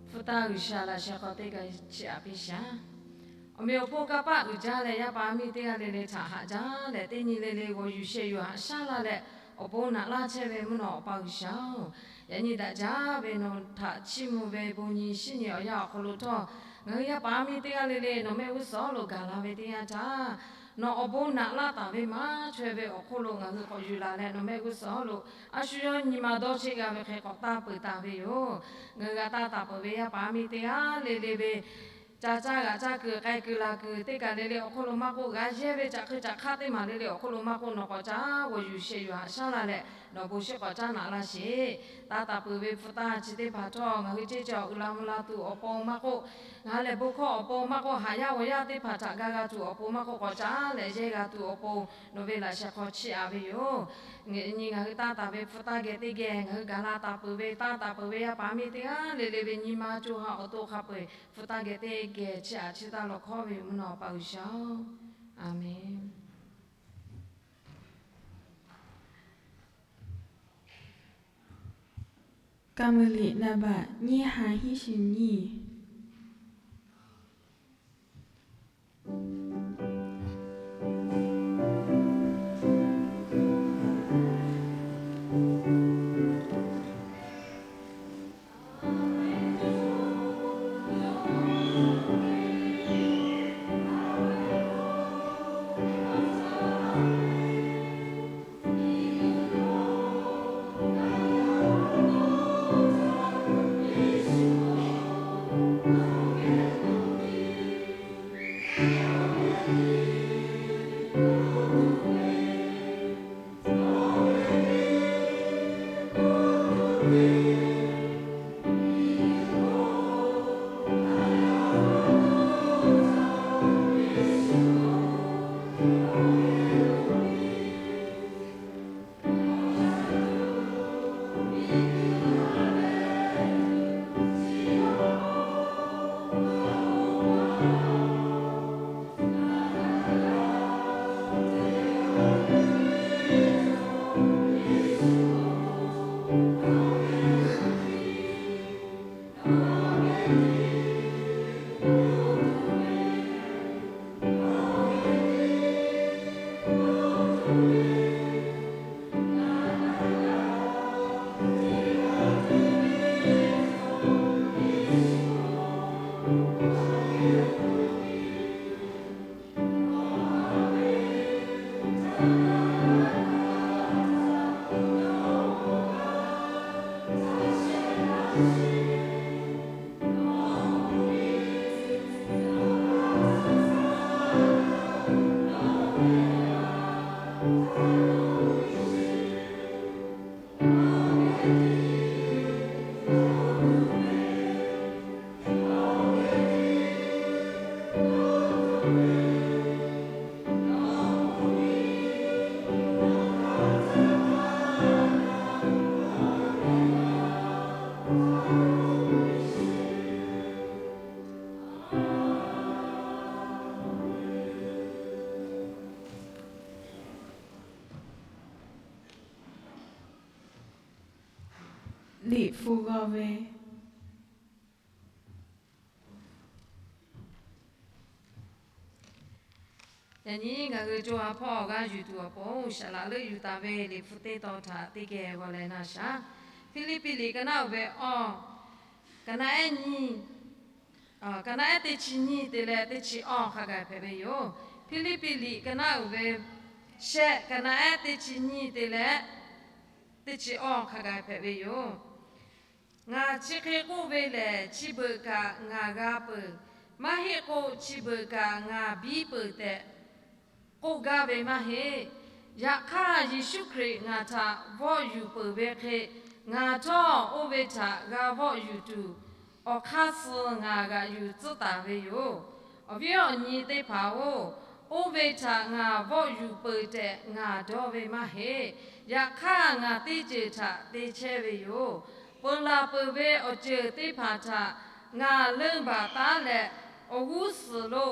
Hpu taˇ G'uiˬsha laꞈ sheh hk'aw teˇ g'aˇ chiˇ aꞈ piˇ shaˍ. Awˬ meꞈ awˬ hponˇ kanˇ paˆ uiˍ jaˇ leh, yaˇ paˍ miˇ teˇ g'aˇ le le htaꞈ haꞈ jaˇ leh, teˇ nyi le le g'awˬ yuˬ sheh yuˬ haꞈ shaˉ laˇ leh, Awˬ pon naꞈ laˇ chehˇ ve mvuhˇ naw Awˬ pa G'uiˬsha-oˬ, yaꞈ nyi daꞈ jaˇ ve nawˬ htaꞈ chiˇ mvuh ve bon nyi shinˉ nyi awˬ yanˇ awˬ hk'aw lo htawˇ, ngaˬ hui yaˇ paˍ miˇ teˇ g'aˇ le le nawˬ mehˆ g'uˇ suhˍ awˉ lo gaˬ la ve teˇ yanˇ htaˇ, nawˬ awˬ bon naꞈ laˇ taˍ ve maˇ chaweh ve awˬ hk'oˆ lo ngaˬ hui k'awꞈ yuˬ laˬ leh nawˬ mehˆ g'uˇ suhˍ awˉ lo a shu yawˇ nyi ma dawˇ cheˆ g'a ve hk'e k'awꞈ taˇ peuˬ taˍ ve yoˬ. Ngaˬ hui g'a taˇ taˍ peuˬ ve yaˇ paˍ miˇ teˇ g'aˇ le le ve ca caˇ g'aꞈ caˇ kuiˬ k'ai kuiˬ la kuiˬ teˇ kaˬ le le awˬ hk'oˆ lo maˇ k'oˆ, g'a yehˇ ve caꞈ hkui caꞈ hk'aˆ teˇ maˬ le le awˬ hk'oˆ lo maˇ k'oˆ, nawˬ k'awꞈ caˉ g'awˬ yuˬ shehˍ yuˬ haꞈ shaˉ la leh, nawˬ bon shiˍ k'awꞈ caˉ naꞈ laˇ sheˍ. Taˇ taˍ peuˬ ve hpu taˇ chi teˇ hpaˍ htawˇ ngaˬ hui ceˇ ca uiˍ la mvuh la tuˬ awˬ pon maˇ k'oˆ, ha lehˬ bon hkawˇ awˬ pon maˇ k'oˆ, haꞈ yaˇ g'awˬ yaˇ teˇ hpaˍ htaꞈ ga g'a tuˬ awˬ pon maˇ k'oˆ, k'awꞈ caˉ leh yehˇ g'a tuˬ awˬ pon nawˬ ve laꞈ sheh hk'aw chiˇ aꞈ ve yoˬ. Nyi ngaˬ hui taˇ taˍ ve hpu taˇ geh teˇ geh ngaˬ hui gaˬ la taˍ peuˬ ve, taˇ taˍ peuˬ ve yaˇ paˍ miˇ teˇ g'aˇ le le ve nyi ma co ha awˬ to hk'a peu-eˬ hpu taˇ geh teˇ geh chiˇ aꞈ chiˇ taˇ lawˬ hkawˉ ve mvuhˇ naw Awˬ pa G'uiˬsha-oˬ, Aˍmenˍ. Kaˍ meuˍ liꞈ naˍ baꞈ nyiˇ ha hiˉ shiˍ nyiˇ. Liꞈ hpu g'aw ve. Yaꞈ nyi ngaˬ hui co ha hpawˇ awˬ g'aˇ yuˬ tuˬ awˬ pon, shaˍ laꞈ leuˆ yuˬ taˍ ve Liꞈ hpu teˇ tawn htaꞈ teˇ geh g'aw leh na shaˍ. Hpiˇliˇpiˆ liꞈ ka naˆ uiˍ ve awˇ, ka naˆ ehˉ nyiˇ, ka naˆ ehˉ teˇ chi nyiˇ te leh teˇ chi awˇ hk'a gaˬ hpehꞈ ve yoˬ. Hpiˇliˇpiˆ liꞈ ka naˆ uiˍ ve shehˆ, ka naˆ ehˉ teˇ chi nyiˇ te leh teˇ chi awˇ hk'a gaˬ hpehꞈ ve yoˬ. Ngaˬ chi hk'e k'oˆ ve lehˬ, chi beuꞈ kaꞈ ngaˬ g'a peuˬ. Maˇ heˆ k'o, chi beuꞈ kaꞈ ngaˬ biˇ peuˬ tehꞈ k'oˆ gaˇ ve maˇ heˆ. Yaꞈ hk'aˇ, Yeˍsuˆ Hkriꞈ ngaˬ htaꞈ vawˆ yuˬ peuˬ ve hk'e, ngaˬ htawˇ oˇ ve htaꞈ g'a vawˆ yuˬ tuˬ, awˬ hk'aˇ suh ngaˬ g'aꞈ yuˬ tcuhˉ taˍ ve yoˬ. Awˬ viˉ awˬ nyi teˇ hpaˍ-oˬ, oˇ ve htaꞈ ngaˬ vawˆ yuˬ peuˬ tehꞈ ngaˬ dawˇ ve maˇ heˆ. Yaꞈ hk'aˇ, ngaˬ teˇ ceuˬ htaꞈ te chehˇ ve yoˬ. Peu laˬ peuˬ ve awˬ ceuˬ teˇ hpaˍ htaꞈ ngaˬ leuˇ baˬ taˉ leh, awˬ g'uˇ suhˍ lo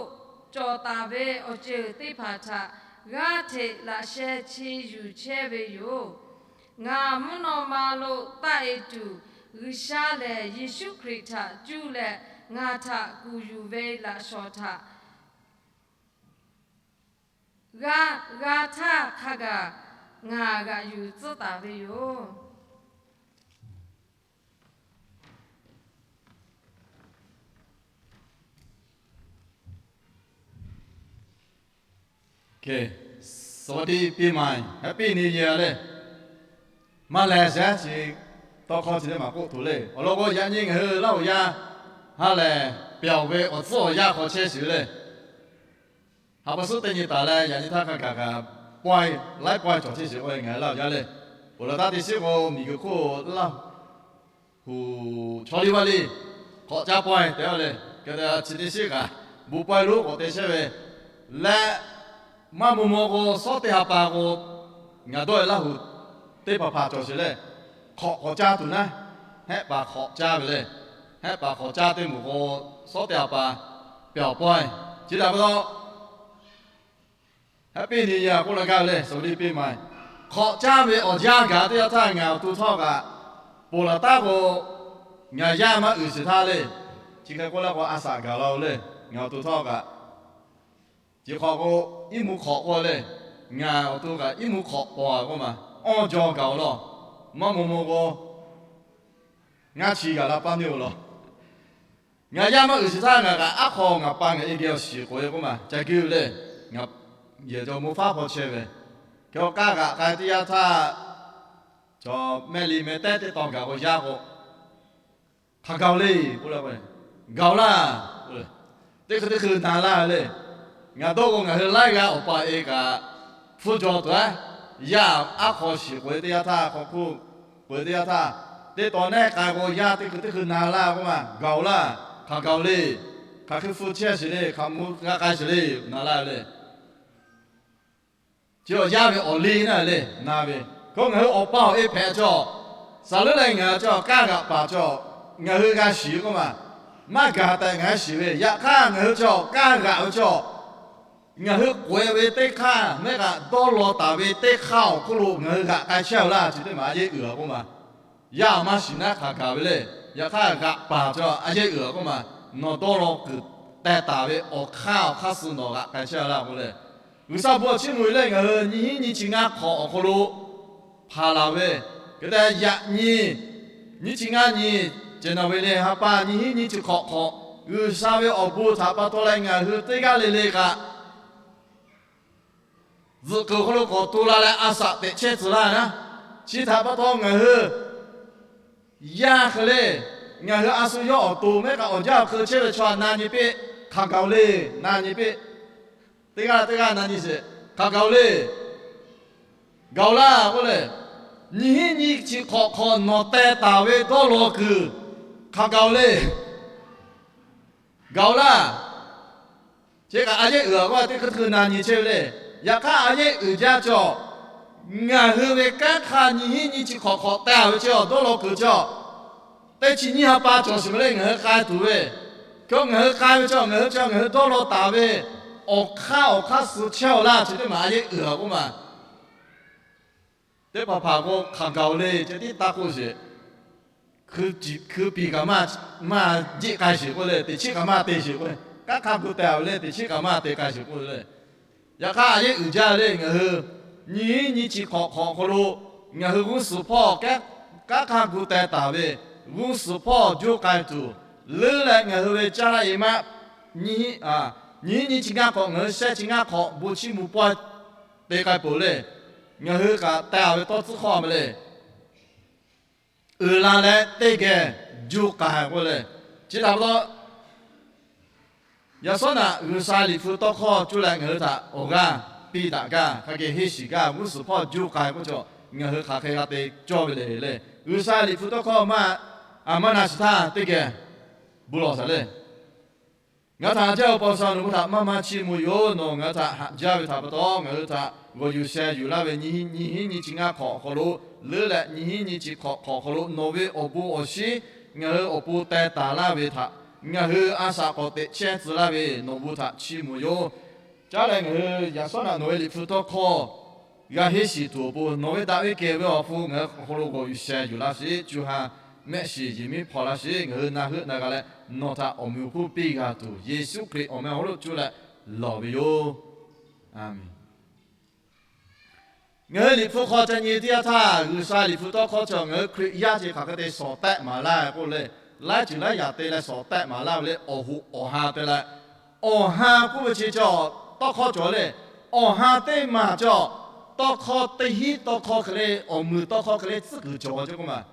cawˬ taˍ ve awˬ ceuˬ teˇ hpaˍ htaꞈ g'aˇ hteꞈ laꞈ sheh chi yuˬ chehˇ ve yoˬ. Ngaˬ mvuhˇ naw ma lo taˆ e tuˬ, G'uiˬsha lehˬ Yeˍsuˆ Hkriꞈ htaꞈ cuˇ leh ngaˬ htaꞈ kuˬ yuˬ ve laꞈ shawˍ htaꞈ g'a, g'a htaˇ hk'a gaˬ ngaˬ g'aꞈ yuˬ tcuhˉ taˍ ve yoˬ. สวัสดีปีใหม่ Happy New Year le. Maˇ lehˬ shaˉ chi tawˇ hkawˇ chi teˇ maˬ k'oˆ tuˬ le. Awˬ lawn k'o, yaꞈ nyi ngaˬ hui Laˇ huˍ yaˇ ha lehˬ, pyawˬ ve awˬ tcuhˉ awˬ yanˇ hk'aw chehˇ sheˍ le. Haꞈ pa suhˉ teˇ nyi taˍ leh, yaꞈ nyi htaˇ hk'a gaˬ kaꞈ pawehˇ laiˉ pawehˇ cawˬ chehˇ sheˍ k'oˆ ve ngaˬ hui Laˇ huˍ yaˇ le. Oˬ laˬ taˇ teˇ shiˉ k'o, miˬguiˬ hk'oˆ Laˇ huˍ chaw liˇ vaˇ liˇ hk'awꞈ caˇ pawehˇ te-a le. Hk'e te chi teˇ shiˉ kaꞈ bon pawehˇ lonˉ k'awꞈ te chehˇ ve leh, maˇ maw maw k'o, shawˉ teˇ ha pa k'o, ngaˬ dawˇ ve Laˇ huˍ teˇ hpaˍ hpaˍ cawˬ sheˍ le. Hk'awꞈ k'awꞈ caˇ tuˬ naˉ, hehˆ paˍ hk'awꞈ caˇ ve le. Hehˆ paˍ hk'awꞈ caˇ teˇ moˍ k'o, shawˉ teˇ ha pa pyawˬ pawehˇ. Chi htaꞈ pa taw, Happy New Year k'oˆ laˇ gaˇ ve le, สวัสดีปีใหม่. Hk'awꞈ caˇ ve awˬ yanˇ gaˬ teˇ yanˇ htaˇ ngaˬ awˬ to htawˇ kaꞈ, ponˬ laˬ taˉ k'o, ngaˬ yaˇ maˇ uiˍ sheˍ htaˇ le. Chi hk'e k'oˆ laˇ k'o, a shaꞈ gaˬ la-o le. Ngaˬ awˬ to htawˇ kaꞈ, chi hk'awꞈ k'o, iˉ mvuhˇ hk'awꞈ k'oˆ le. Ngaˬ awˬ to kaꞈ iˉ mvuhˇ hk'awꞈ paw-a k'oˆ ma, awˇ jaw gaˬ-o law. Maˇ maw maw k'o, ngaˇ chi g'aˬ la paˇ neˇ-o law. Ngaˬ yaˇ maˇ uiˍ sheˍ htaˇ ngaˬ kaꞈ aˉ hk'aw ngaˬ pa ngaˬ e geh awˬ shiˍ k'oꞈ-e k'oˆ ma, ca geuˆ le. Ngaˬ yehˬ jaw mvuh faˉ hpaw chehˇ ve, hk'e k'o kaˇ g'aꞈ k'ai teˇ yanˇ htaˇ, chaw mehˆ liˇ meh tehˉ teˇ taw gaˬ k'o yaˇ k'o, hk'aˬ gaˬ-o le k'oˆ le. Gaˬ-o laˇ. Teˇ hkui teˇ hkui na laˇ le. Ngaˬ dawˇ k'o ngaˬ hui laiˉ g'aˇ awˬ pa e kaꞈ hpfuhˇ jaw tuˬ-a. Yaˇ aˉ hk'aw shiˍ k'oꞈ-e teˇ yanˇ htaˇ, hk'aw hkuˇ k'oꞈ-e teˇ yanˇ htaˇ, teˇ taw nehˆ k'ai k'o yaˇ teˇ hkui teˇ hkui na laˇ k'oˆ ma, gaˬ-o laˇ. Hk'aˬ gaˬ-o le. Hk'aˬ hkui hpfuhˇ chehˇ sheˍ le. Hk'aˬ mvuh g'a k'ai sheˍ le. Na laˇ ve le. Chi awˬ yaˇ ve awˬ liˇ naˉ le, na ve. Hk'e k'o ngaˬ hui awˬ pa awˬ e hpehꞈ chaw, saˍ leuˉ leh ngaˬ hui chaw kaˇ g'aꞈ paˍ chaw, ngaˬ hui g'a shiˍ k'oˆ ma, maˇ gaˬ tehꞈ ngaˬ hui shiˍ ve. Yaꞈ hk'aˇ ngaˬ hui chaw kaˇ g'aꞈ ve chaw, ngaˬ hui k'oꞈ-e ve teˇ hk'aˇ mehˆ kaꞈ dawˇ law taˍ ve teˇ hk'aˇ awˬ hk'oˆ lo ngaˬ hui g'aꞈ k'ai chehˇ-aw laˇ. Chi teˇ maˬ a yehˉ uiˍ-a k'oˆ ma, yaˇ maˇ shiˍ naˉ hk'aˬ gaˬ ve le. Yaꞈ hk'aˇ g'aꞈ paˍ chaw a yehˉ uiˍ-a k'oˆ ma, nawˬ dawˇ law kuiˬ teh taˍ ve awˬ hk'aˇ awˬ hk'aˇ suh nawˬ g'aꞈ k'ai chehˇ-a laˇ k'oˆ le. G'uiˬsha bon awˬ chiˇ mvuh-e lehˬ, ngaˬ hui nyiˇ hinˉ nyiˇ chi ngaˇ hk'awꞈ awˬ hk'aw lo hpaˍ laˬ ve, hk'e te yaꞈ nyi nyiˇ chi ngaˇ nyi, January le ha pa nyiˇ hinˉ nyiˇ chi hk'awꞈ hk'awꞈ, G'uiˬsha ve awˬ bon htaꞈ pa taw leh ngaˬ hui teˇ g'aˇ le le kaꞈ zuhꞈ kuiˬ awˬ hk'aw lo k'awꞈ to la leh a shaꞈ teꞈ chehˇ tcuh laˇ naˉ. Chi htaꞈ pa taw ngaˬ hui yaˇ hk'e le, ngaˬ hui a shu yawˇ awˬ to mehˆ kaꞈ awˬ jaˇ awˬ hk'e chehˇ ve chaw na nyi piˇ, hk'aˬ gaˬ-o le, na nyi piˇ. Teˇ g'aˇ teˇ g'aˇ na nyi sheˍ, hk'aˬ gaˬ-o le. Gaˬ-o laˇ k'oˆ le. Nyiˇ hinˉ nyiˇ chi hk'awꞈ hk'awꞈ nawˬ teh taˍ ve dawˇ law kuiˬ hk'aˬ gaˬ-o le. Gaˬ-o laˇ. Chi kaꞈ a yehˉ uiˍ-a k'o teˇ hkui teˇ hkui na nyi chehˇ ve le. Yaꞈ hk'aˇ a yehˉ uiˍ jaˇ cawˬ, ngaˬ hui ve kanˉ hk'aˇ nyiˇ hinˉ nyiˇ chi hk'awꞈ hk'awꞈ teh-a ve chi awˬ dawˇ law kuiˬ cawˬ, teˇ chi nyiˇ ha pa cawˬ sheˍ ve le ngaˬ hui k'ai tuˬ ve. Hk'e k'o ngaˬ hui k'ai ve cawˬ, ngaˬ hui cawˬ, ngaˬ hui dawˇ law taˍ ve awˬ hk'aˇ awˬ hk'aˇ suh chehˇ-aw laˇ. Chi teˇ maˬ a yehˉ uiˍ-a k'oˆ ma, teˇ hpaˍ hpaˍ k'o hk'aˬ gaˬ-o le ceh tiˉ taˇ k'oˆ sheˍ. Hkui piˍ kaꞈ maˇ jiˆ k'ai sheˍ k'oˆ le, teꞈ chiˉ kaꞈ maˇ te sheˍ k'oˆ le, kanˉ hk'aˇ gu teh-a ve le, teꞈ chiˉ kaꞈ maˇ te k'ai sheˍ k'oˆ le. Yaꞈ hk'aˇ a yehˉ uiˍ jaˇ le ngaˬ hui, nyiˇ hinˉ nyiˇ chi hk'awꞈ hk'awꞈ awˬ hk'aw lo ngaˬ hui g'uˇ suhˍ hpawˇ kanˉ hk'aˇ gu teh taˍ ve, g'uˇ suhˍ hpawˇ juˇ k'ai tuˬ leuˉ leh ngaˬ hui ve caˇ laˇ e maˆ nyiˇ hinˉ nyiˇ chi ngaˇ hk'awꞈ ngaˬ hui shehˆ chi ngaˇ hk'awꞈ bon chiˇ mvuh pawehˇ te k'ai peuˬ le. Ngaˬ hui kaꞈ teh-a ve tawˇ tcuhˉ hk'awˇ ma le. Uiˍ la leh teˇ geh juˇ k'ai k'oˆ le. Chi htaꞈ pa taw, yaꞈ shawˉ naꞈ G'uiˬsha liꞈ hpu tawˇ hkawˇ cuˇ leh ngaˬ hui htaꞈ awˬ g'aˇ piˇ daꞈ gaˇ, hk'a geh henˇ shiˍ gaˇ, g'uˇ suhˍ hpawˇ juˇ k'ai k'oˆ cawˬ, ngaˬ hui hk'aˬ hk'e g'a te cawˇ ve le le. G'uiˬsha liꞈ hpu tawˇ hkawˇ maˇ a maˇ na shiˍ htaˇ teˇ geh bon lawˬ shaˍ le. Ngaˬ hui htaꞈ haꞈ jaˇ-oˬ, Paw sha, nawˬ hui htaꞈ maˇ maˇ chiˇ mvuh yoˬ. Nawˬ ngaˬ hui htaꞈ haꞈ jaˇ ve htaꞈ pa taw ngaˬ hui htaꞈ g'awˬ yuˬ sheh yuˬ laˇ ve nyiˇ hinˉ nyiˇ chi ngaˇ hk'awꞈ awˬ hk'aw lo leuˉ leh nyiˇ hinˉ nyiˇ chi hk'awꞈ hk'awꞈ awˬ hk'aw lo nawˬ ve awˬ bon awˬ shinˉ ngaˬ hui awˬ pon teh taˍ laˇ ve htaꞈ ngaˬ hui a shaꞈ k'awꞈ teꞈ chehˇ tcuh laˇ ve nawˬ bon htaꞈ chiˇ mvuh yoˬ. Caˉ leh ngaˬ hui yaꞈ shawˉ naꞈ nawˬ ve liꞈ hpu tawˇ hkawˇ g'a henˇ shiˍ tuˬ awˬ pon nawˬ ve daꞈ ve kehˬ ve awˬ hpu ngaˬ hui awˬ hk'aw lo g'awˬ yuˬ sheh yuˬ laˇ sheˍ. Cu ha mehˆ shiˍ yehˬ miˉ hpaw laˇ sheˍ. Ngaˬ hui na heuˆ na g'a leh nawˬ htaꞈ awˬ meh awˬ hponˇ piˇ g'a tuˬ, Yeˍsuˆ Hkriꞈ awˬ meh awˬ hk'aw lo cuˇ leh lawˬ ve yoˬ. A menˬ. Ngaˬ hui Liꞈ hpu hk'aw ca nyi teˇ yanˇ htaˇ, G'uiˬsha Liꞈ hpu tawˇ hkawˇ chi ngaˬ hui Hkriꞈ yaˇ chi hk'aˬ hk'e te shawˍ tehˆ maˍ laˇ k'oˆ le, laiˉ ceuˬ laiˉ yaꞈ te leh shawˍ tehˆ maˍ laˇ ve le, awˬ hoꞈ awˬ han te leh, awˬ han k'oˆ ve chi cawˬ tawˇ hkawˇ cawˬ le, awˬ han teˇ maˬ cawˬ tawˇ hkawˇ teˇ hinˉ tawˇ hkawˇ hk'e le, awˬ muiˬ tawˇ hkawˇ hk'e le tcuhˉ kuiˬ cawˬ ve ceˇ k'oˆ maˬ.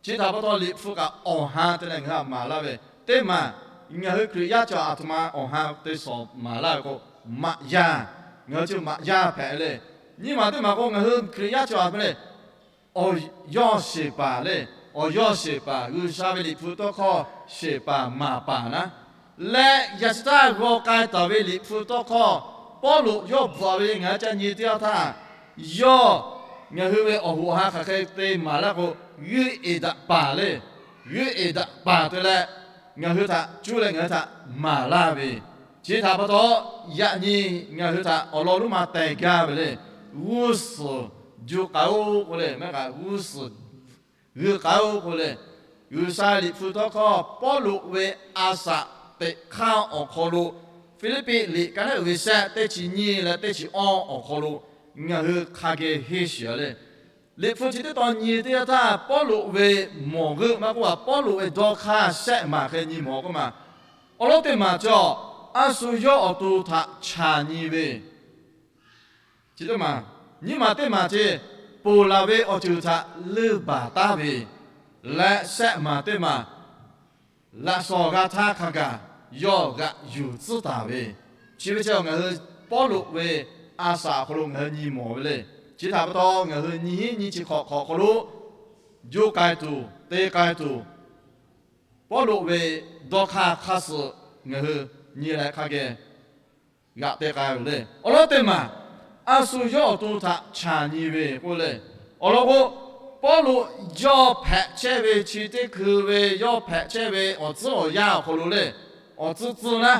Chi htaꞈ pa taw Liꞈ hpu kaꞈ awˬ han te leh ngaˬ hui htaꞈ maˍ laˇ ve teˇ maˬ, ngaˬ hui Hkriꞈ yaˇ cawˬ aˬ htoꞈ ma awˬ han te shawˍ maˍ laˇ ve k'o, maꞈ yaˇ, ngaˬ hui chi maꞈ yaˇ hpehꞈ ve le. Nyiˇ maˬ teˇ maˬ k'o, ngaˬ hui Hkriꞈ yaˇ cawˬ aˬ htoꞈ ma le, awˬ yawˇ sheˍ paˍ le, awˬ yawˇ sheˍ paˍ, G'uiˬsha ve Liꞈ hpu tawˇ hkawˇ sheˍ paˍ maˍ paˍ naˉ leh, yaꞈ chi htaˇ g'aw k'ai taˍ ve Liꞈ hpu tawˇ hkawˇ Pawˇluꞈ yawˇ bvuhꞈ ve ngaˬ hui ca nyi teˇ yanˇ htaˇ, yawˇ ngaˬ hui ve awˬ hoꞈ awˬ han hk'aˬ hk'e te maˍ laˇ k'o, g'uiˇ eˍ daꞈ paˍ le, g'uiˇ eˍ daꞈ paˍ te leh, ngaˬ hui htaꞈ cuˇ leh ngaˬ hui htaꞈ maˍ laˇ ve, chi htaꞈ pa taw, yaꞈ nyi ngaˬ hui htaꞈ awˬ lawn lonˉ ma teh gaˇ ve le. G'uˇ suhˍ juˇ k'ai-oˆ k'oˆ le, maˇ kaꞈ g'uˇ suhˍ g'uiˇ k'ai-oˆ k'oˆ le. G'uiˬsha Liꞈ hpu tawˇ hkawˇ Pawˇluꞈ ve a saꞈ teꞈ hk'aˇ awˬ hk'aw lo, Hpiˇliˇpiˆ liꞈ ka naˉ uiˍ ve shehˆ teˇ chi nyiˇ leh teˇ chi awˇ awˬ hk'aw lo ngaˬ hui hk'a geh henˇ shiˍ le. Liꞈ hpu chi teˇ tawn nyi teˇ yanˇ htaˇ, Pawˇluꞈ ve mawˬ g'euˆ maˇ k'oˆ, Pawˇluꞈ ve dawˇ hk'aˇ shehˆ maˬ hk'e nyi mawˬ k'oˆ maˬ. Awˬ lawn teˇ maˬ cawˬ, a shu yawˇ awˬ to htaꞈ chaˬ nyi ve, chi teˇ maˬ, nyiˇ maˬ teˇ maˬ ce, ponˬ laˬ ve awˬ ceuˬ htaꞈ leuˇ baˬ taˉ ve, leh shehˆ maˬ teˇ maˬ, laꞈ shawnˍ g'a htaˇ hk'a gaˬ yawˇ g'aꞈ yuˬ tcuhˉ taˍ ve, chi ve chi ngaˬ hui Pawˇluꞈ ve a saꞈ awˬ hk'aw lo ngaˬ hui nyi mawˬ ve le. Chi htaꞈ pa taw, ngaˬ hui nyiˇ hinˉ nyiˇ chi hk'awꞈ hk'awꞈ hk'aw lo juˇ k'ai tuˬ, te k'ai tuˬ, Pawˇluꞈ ve dawˇ hk'aˇ hk'aˇ suh ngaˬ hui nyi leh hk'a geh g'aꞈ te k'ai ve le. Awˬ lawn teˇ maˬ, a shu yawˇ awˬ to htaꞈ chaˬ nyi ve k'oˆ le. Awˬ lawn k'o, Pawˇluꞈ yawˇ hpehꞈ chehˇ ve chi teˇ hkui ve, yawˇ hpehꞈ chehˇ ve awˬ tcuhˉ awˬ yanˇ awˬ hk'aw lo le, awˬ tcuhˉ tcuhˉ naˉ,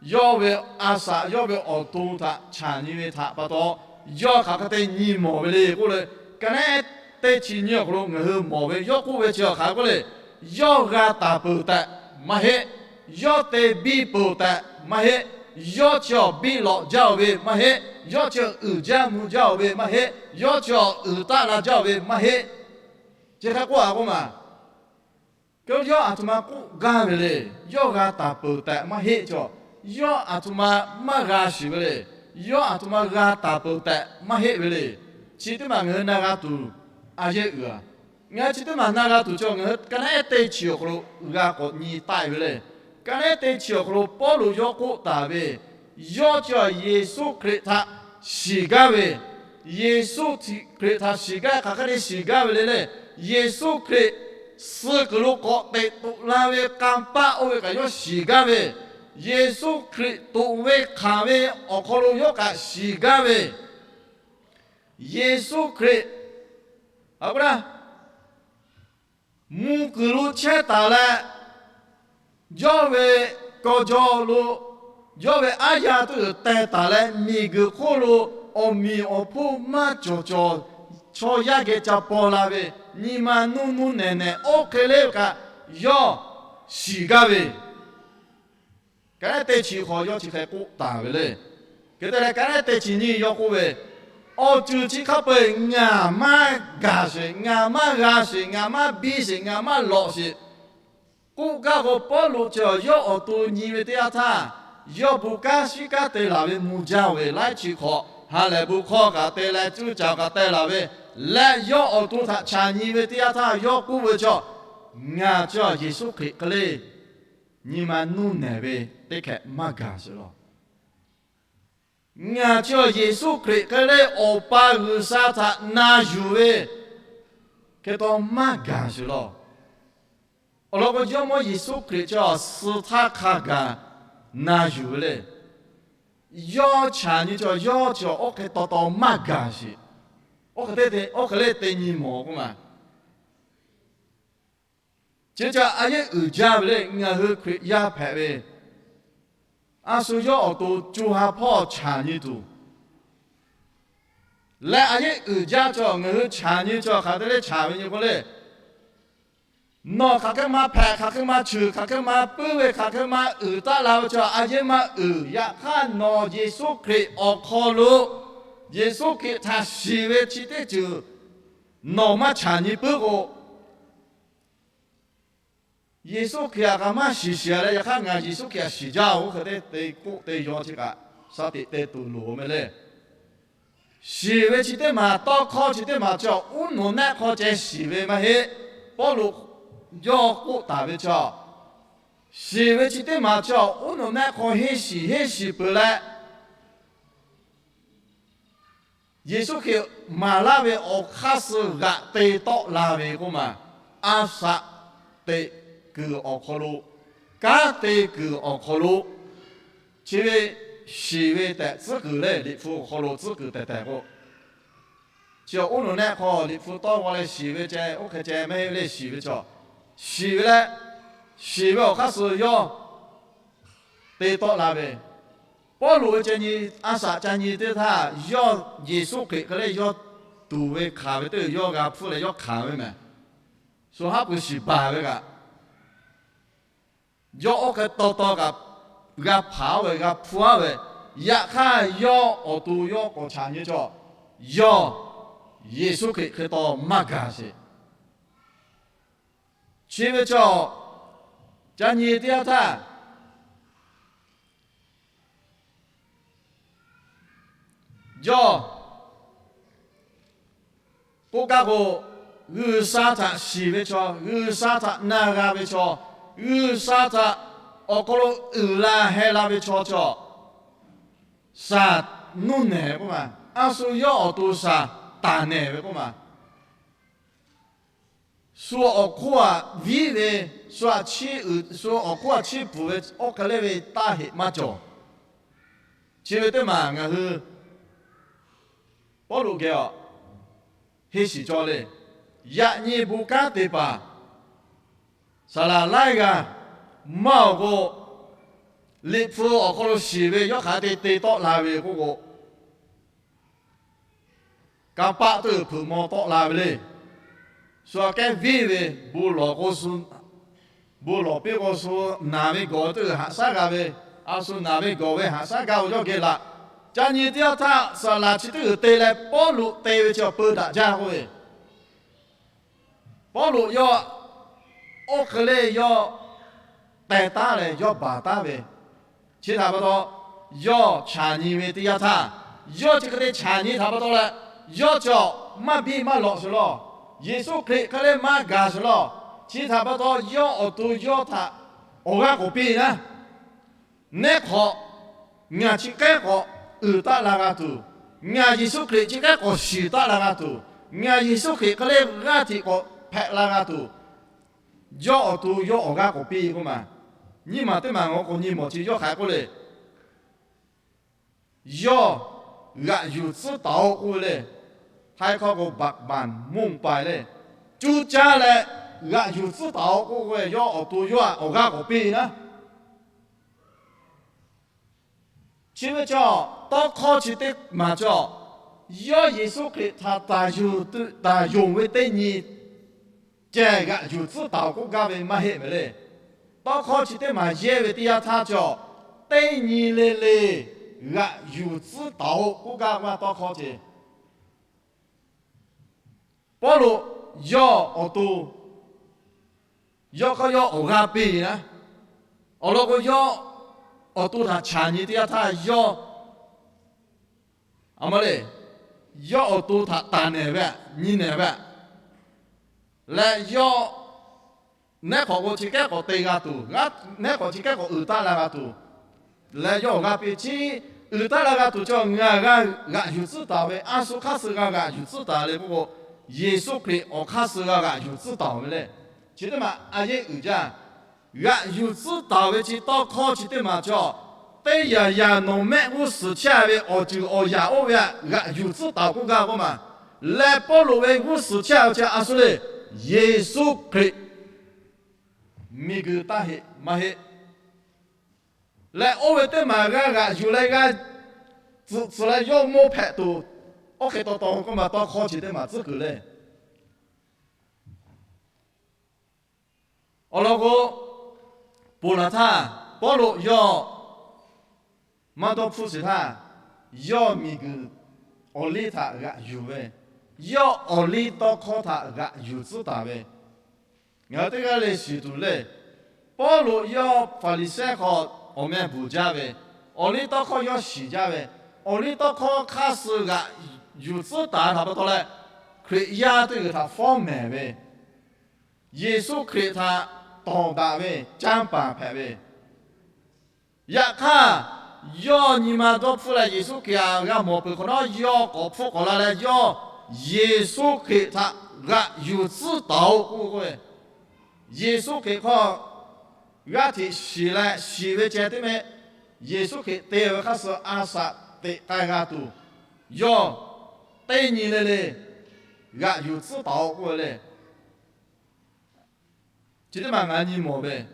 yawˇ ve a saꞈ yawˇ ve awˬ to htaꞈ chaˬ nyi ve htaꞈ pa taw, yawˇ hk'aˬ hk'e te nyi mawˬ ve le k'oˆ le. Ka naˉ teˇ chi nyiˇ awˬ hk'aw lo ngaˬ hui mawˬ ve, yawˇ k'oˆ ve chi awˬ hk'aˬ k'oˆ le, yawˇ g'a taˍ peuˬ tehꞈ maˇ heˆ. Yawˇ te biˇ peuˬ tehꞈ maˇ heˆ. Yawˇ chi awˬ biˇ lawꞈ jaˇ-oˬ ve maˇ heˆ. Yawˇ chi uiˍ jaˇ mvuh jaˇ-oˬ ve maˇ heˆ. Yawˇ chi awˬ uiˍ taˆ la jaˇ-oˬ ve maˇ heˆ. Chi hk'e k'oˆ a k'oˆ maˬ. Yawˇ aˬ htoꞈ ma k'oˆ gaˇ ve le. Yawˇ g'a taˍ peuˬ tehꞈ maˇ heˆ cawˬ. Yawˇ aˬ htoꞈ ma maˇ g'a shiˍ ve le. Yawˇ aˬ htoꞈ ma g'a taˍ peuˬ tehꞈ maˇ heˆ ve le. Chi teˇ maˬ ngaˬ hui na g'a tuˬ a yehˉ uiˍ a. Ngaˬ hui chi teˇ maˬ na g'a tuˬ cawˬ, ngaˬ hui ka naˉ ehˉ teˇ chi awˬ hk'aw lo g'a k'awꞈ nyi taˆ e ve le. Ka naˉ ehˉ teˇ chi awˬ hk'aw lo Pawˇluꞈ yawˇ k'oˆ taˍ ve, yawˇ chi Yeˍsuˆ Hkriꞈ htaꞈ shiˍ gaˇ ve, Yeˍsuˆ Hkriꞈ htaꞈ shiˍ gaˇ ve hk'aˬ hk'e te shiˍ gaˇ ve le le. Yeˍsuˆ Hkriꞈ suh kuiˬ lo k'awꞈ teꞈ toꞈ la ve kanˇ paˆ oˇ ve kaꞈ yawˇ shiˍ gaˇ ve, Yeˍsuˆ Hkriꞈ toꞈ ve hk'aˬ ve awˬ hk'aw lo yawˇ kaꞈ shiˍ gaˇ ve, Yeˍsuˆ Hkriꞈ a k'o, mvuh kuiˬ lo chehˇ taˍ leh, yawˇ ve kaw jaw lo yawˇ ve aˉ yaˇ teˇ g'uiˬ teh taˍ leh, miˬguiˬ hk'oˆ lo awˬ miˬ awˬ hponˇ maˇ cawˬ cawˬ, chaw yaˇ geh ca paw la ve, nyi ma nuˇ nuˇ nehˬ nehˬ oˇ hk'e le kaꞈ yawˇ shiˍ gaˇ ve, ka naˉ ehˉ teˇ chi hk'aw yawˇ chi hk'e k'oˆ taˍ ve le. Hk'e te leh ka naˉ ehˉ teˇ chi nyiˇ yawˇ k'oˆ ve, awˬ ceuˬ chi hk'a peu-eˬ ngaˬ maˇ gaˬ sheˍ, ngaˬ maˇ g'a sheˍ, ngaˬ maˇ biˇ sheˍ, ngaˬ maˇ lawꞈ sheˍ k'oˆ gaˇ k'o, Pawˇluꞈ chi yawˇ awˬ to nyi ve teˇ yanˇ htaˇ, yawˇ bon kanˉ shiˉ kanˉ te laˬ ve mvuh jaˇ ve, laiˉ chi hk'awꞈ ha lehˬ bon hkawˇ kaꞈ te leh, cuˇ caˍ kaꞈ te laˬ ve, leh yawˇ awˬ to htaꞈ chaˬ nyi ve teˇ yanˇ htaˇ yawˇ k'oˆ ve chaw, ngaˬ chi Yeˍsuˆ Hkriꞈ hk'e le nyi ma nuˇ nehˬ ve teˇ hkeh maˇ gaˬ sheˍ law. Ngaˬ chi Yeˍsuˆ Hkriꞈ hk'e le Awˬ pa G'uiˬsha htaꞈ na yuˬ ve hk'e taw maˇ gaˬ sheˍ law. Awˬ lawn k'o, Jawˇmawˇ Yeˍsuˆ Hkriꞈ chi suh htaˇ hk'a gaˬ na yuˬ ve le. Yawˇ chaˬ nyi chaw, yawˇ chi oˇ hk'e taw taw maˇ gaˬ sheˍ. Oˇ hk'e te, oˇ hk'e le te nyi mawˬ k'oˆ maˬ. Chi ca a yehˉ uiˍ jaˇ ve le. Ngaˬ hui Hkriꞈ yaˇ hpehꞈ ve, a shu yawˇ awˬ to co ha hpawˇ chaˬ nyi tuˬ leh a yehˉ uiˍ jaˇ chaw, ngaˬ hui chaˬ nyi chaw hk'aˬ hk'e te le chaˬ ve nyi k'o le, nawˬ hk'aˬ hk'e ma hpehꞈ, hk'aˬ hk'e ma cheuˬ, hk'aˬ hk'e ma puiˉ ve, hk'aˬ hk'e ma uiˍ taˆ la ve chaw a yehˉ maˇ uiˍ. Yaꞈ hk'aˇ nawˬ Yeˍsuˆ Hkriꞈ awˬ hk'aw lo Yeˍsuˆ Hkriꞈ htaꞈ shiˍ ve chi teˇ ceuˬ nawˬ maˇ chaꞈ nyi puiˉ k'o, Yeˍsuˆ Hkriꞈ htaꞈ kaꞈ maˇ shiˍ shiˍ leh, yaꞈ hk'aˇ ngaˬ Yeˍsuˆ Hkriꞈ htaꞈ shiˍ jaˇ-oˬ hk'e te te k'oˆ te yaw chi kaꞈ, shaˍ tiꞈ te tuˬ loˍ ve le. Shiˍ ve chi teˇ maˬ, tawˇ hkawˇ chi teˇ maˬ chi awˬ uˉ nawˬ nehˆ hk'aw ceh shiˍ ve maˇ heˆ. Pawˇluꞈ yawˇ k'oˆ taˍ ve chi, shiˍ ve chi teˇ maˬ chi awˬ uˉ nawˬ nehˆ hk'aw henˇ shiˍ henˇ shiˍ peuˬ leh, Yeˍsuˆ Hkriꞈ maˍ laˇ ve awˬ hk'aˇ suh g'aꞈ te tawˆ la ve k'oˆ maˬ, a shaꞈ teꞈ kuiˬ awˬ hk'aw lo, kanˉ te kuiˬ awˬ hk'aw lo, chi ve shiˍ ve tehꞈ tcuhˉ kuiˬ le, Liꞈ hpu awˬ hk'aw lo tcuhˉ kuiˬ tehˬ tehˬ k'o, chi awˬ uˉ nawˬ nehˆ hk'aw Liꞈ hpu tawˇ g'aw leh shiˍ ve ceh oˇ hk'e ceh maˇ heˆ le. Shiˍ ve chi, shiˍ ve leh, shiˍ ve awˬ hk'aˇ suh yawˇ te tawˆ la ve. Pawˇluꞈ ve a shaꞈ ca nyi teˇ htaˇ, yawˇ Yeˍsuˆ Hkriꞈ hk'e le yawˇ tuˍ ve hkanˍ ve teˇ yawˇ g'a hpfuhˇ leh yawˇ hkanˍ ve mehˬ. Shu haˉ pui shiˍ baˬ ve kaꞈ, yawˇ oˇ hk'e taw taw kaꞈ g'a hpanˍ ve, g'a hpfuhˇ ve. Yaꞈ hk'aˇ yawˇ awˬ to yawˇ k'awꞈ chaꞈ nyi chaw, yawˇ Yeˍsuˆ Hkriꞈ hk'e taw maˇ gaˬ sheˍ. Chi ve chi, ca nyi teˇ yanˇ htaˇ, yawˇ k'oˆ kaˇ k'o, G'uiˬsha htaꞈ shiˍ ve chaw, G'uiˬsha htaꞈ na g'a ve chaw, G'uiˬsha htaꞈ awˬ hk'aw lo uiˍ la heh la ve chaw chi, shaˍ nuˇ nehˬ k'oˆ maˬ, a shu yawˇ awˬ to shaˍ taˍ nehˬ ve k'oˆ maˬ. Shu awˬ hk'oˆ aꞈ viˉ ve, shu aꞈ chiˇ uiˍ, shu awˬ hk'oˆ aꞈ chiˇ pfuhˍ ve, oˇ hk'e le ve taˇ heꞈ maˇ cawˬ. Chi ve teˇ maˬ ngaˬ hui Pawˇluꞈ geh aˬ, henˇ shiˍ cawˇ le. Yaꞈ nyi bon kanˉ te paˍ saˍ laˍ laiˉ g'aˇ maˇ awˬ k'o, Liꞈ hpu awˬ hk'aw lo shiˍ ve yawˇ hk'aˬ hk'e te te tawˆ la ve k'oˆ k'o, kanˇ paˆ teˇ g'uiˬ hpeuꞈ maw tawˆ la ve le. Shu aꞈ kehˉ viˉ ve, bon lawˬ k'o shu, bon lawˬ piˇ k'o shu naˬ ve gawˬ ve teˇ g'uiˬ haꞈ shaˉ g'a ve, a shu naˬ ve gawˬ ve haꞈ shaˉ gaˇ ve yawˇ geh laꞈ. Ca nyi teˇ yanˇ htaˇ saˍ laˍ chi teˇ g'uiˬ te leh Pawˇluꞈ te ve chi awˬ peu daꞈ jaˇ k'oˆ ve, Pawˇluꞈ yawˇ oˇ hk'e le yawˇ teh taˉ leh yawˇ baˬ taˉ ve, chi htaꞈ pa taw yawˇ chaꞈ nyi ve teˇ yanˇ htaˇ, yawˇ chi hk'e te chaꞈ nyi htaꞈ pa taw leh, yawˇ chi maˇ biˇ maˇ lawꞈ sheˍ law. Yeˍsuˆ Hkriꞈ hk'e le maˇ gaˬ sheˍ law. Chi htaꞈ pa taw yawˇ awˬ to yawˇ htaꞈ awˬ g'aˇ k'awꞈ piˇ naˉ, nehˉ hk'awꞈ ngaˬ chi kehˉ k'awꞈ uiˍ taˆ la g'a tuˬ, ngaˬ Yeˍsuˆ Hkriꞈ chi kehˉ k'awꞈ shiˍ taˆ la g'a tuˬ, ngaˬ Yeˍsuˆ Hkriꞈ hk'e le g'aˇ hteꞈ k'awꞈ hpehꞈ la g'a tuˬ, yawˇ awˬ to yawˇ awˬ g'aˇ k'awꞈ piˇ k'oˆ maˬ. Nyiˇ maˬ teˇ maˬ ngaˬ k'awꞈ nyi mawˬ chi yawˇ hk'aˬ hk'e k'oˆ le. Yawˇ g'aꞈ yuˬ tcuhˉ taˍ-oꞈ k'oˆ ve le. Htaiˇ hkawˇ k'o, baꞈ baˬ mvuhˇ paˍ le. Cuˇ caˇ leh g'aꞈ yuˬ tcuhˉ taˍ-oꞈ k'oˆ ve, yawˇ awˬ to yawˇ htaꞈ awˬ g'aˇ k'awꞈ piˇ naˉ. Chi ve chaw, tawˇ hkawˇ chi teˇ maˬ chaw, yawˇ Yeˍsuˆ Hkriꞈ htaꞈ taˍ yonˍ ve teˇ nyi ceh g'aꞈ yuˬ tcuhˉ taˍ-oꞈ k'oˆ gaˇ ve maˇ heˆ ve le. Tawˇ hkawˇ chi teˇ maˬ yehˇ ve teˇ yanˇ htaˇ chaw, teˇ nyi le le g'aꞈ yuˬ tcuhˉ taˍ-oꞈ k'oˆ gaˇ ve tawˇ hkawˇ ce. Pawˇluꞈ yawˇ awˬ to, yawˇ hk'aˇ yawˇ awˬ g'aˇ piˇ naˉ. Awˬ lawn k'o, yawˇ awˬ to htaꞈ chaꞈ nyi teˇ yanˇ htaˇ yawˇ, a ma le, yawˇ awˬ to htaꞈ taˍ nehˬ ve, nyi nehˬ ve leh, yawˇ nehˉ hk'awꞈ k'o chi kehˉ k'awꞈ te g'a tuˬ, nehˉ hk'awꞈ chi kehˉ k'awꞈ uiˍ taˆ la g'a tuˬ, leh yawˇ awˬ g'aˇ piˇ chi, uiˍ taˆ la g'a tuˬ chaw ngaˬ g'a g'aꞈ yuˬ tcuhˉ taˍ ve, a shu hk'aˇ suh g'a g'aꞈ yuˬ tcuhˉ taˍ le k'oˆ k'o, Yeˍsuˆ Hkriꞈ awˬ hk'aˇ suh g'a g'aꞈ yuˬ tcuhˉ taˍ ve le. Chi teˇ maˬ a yeˇ uiˍ jaˇ. G'aꞈ yuˬ tcuhˉ taˍ ve chi tawˇ hkawˇ chi teˇ maˬ chaw, teˇ yanˇ yanˇ nawˬ mehˆ g'uˇ suhˍ chehˇ ve awˬ ceuˬ awˬ yaꞈ oˇ ve htaꞈ g'aꞈ yuˬ tcuhˉ taˍ k'oˆ gaˇ k'oˆ maˬ. Leh Pawˇluꞈ ve g'uˇ suhˍ chehˇ ve chi a shu le, Yeˍsuˆ Hkriꞈ miˬguiˬ taˇ heˆ maˇ heˆ. Leh oˇ ve teˇ maˬ g'a g'aꞈ yuˬ leh g'a tcuhꞈ tcuhˍ leh yawˇ mawˇ hpehꞈ tuˬ, oˇ hk'e taw taw k'oˆ maˬ tawˇ hkawˇ chi teˇ maˬ tcuhˉ kuiˬ le. Awˬ lawn k'o, ponˬ laˬ htaˇ Pawˇluꞈ yawˇ maˇ dawˇ hpfuhˇ sheˍ htaˇ, yawˇ miˬguiˬ awˬ liˇ htaꞈ g'aꞈ yuˬ ve, yawˇ awˬ liˇ tawˇ hkawˇ htaꞈ g'aꞈ yuˬ tcuhˉ taˍ ve, ngaˬ hui teˇ g'aˇ le shiˍ tuˬ le. Pawˇluꞈ yawˇ Hpaˍriˍsehˇ hk'aw awˬ meh bvuhˬ jaˇ ve, awˬ liˇ tawˇ hkawˇ yawˇ shiˍ jaˇ ve, awˬ liˇ tawˇ hkawˇ hk'aˇ suh g'aꞈ yuˬ tcuhˉ taˍ htaꞈ pa taw leh, Hkriꞈ yaˇ teˇ g'uiˬ htaꞈ fawˉ mehˍ ve, Yeˍsuˆ Hkriꞈ htaꞈ tawˍ daꞈ ve canˇ paˍ hpehꞈ ve. Yaꞈ hk'aˇ, yawˇ nyi ma dawˇ hpfuhˇ leh Yeˍsuˆ Hkriꞈ htaꞈ g'a mawˬ peuˬ hk'awꞈ nawˉ, yawˇ k'awꞈ hpfuhˆ k'awꞈ la leh yawˇ Yeˍsuˆ Hkriꞈ htaꞈ g'aꞈ yuˬ tcuhˉ taˍ-oꞈ k'oˆ ve, Yeˍsuˆ Hkriꞈ hk'aw g'aˇ hteꞈ shiˍ leh shiˍ ve ceh tiˉ meh, Yeˍsuˆ Hkriꞈ te ve hk'aˇ suh a shaꞈ teꞈ k'ai g'a tuˬ, yawˇ teˇ nyi le le g'aꞈ yuˬ tcuhˉ taˍ-oꞈ k'oˆ ve le. Chi teˇ maˬ ngaˬ nyi mawˬ ve,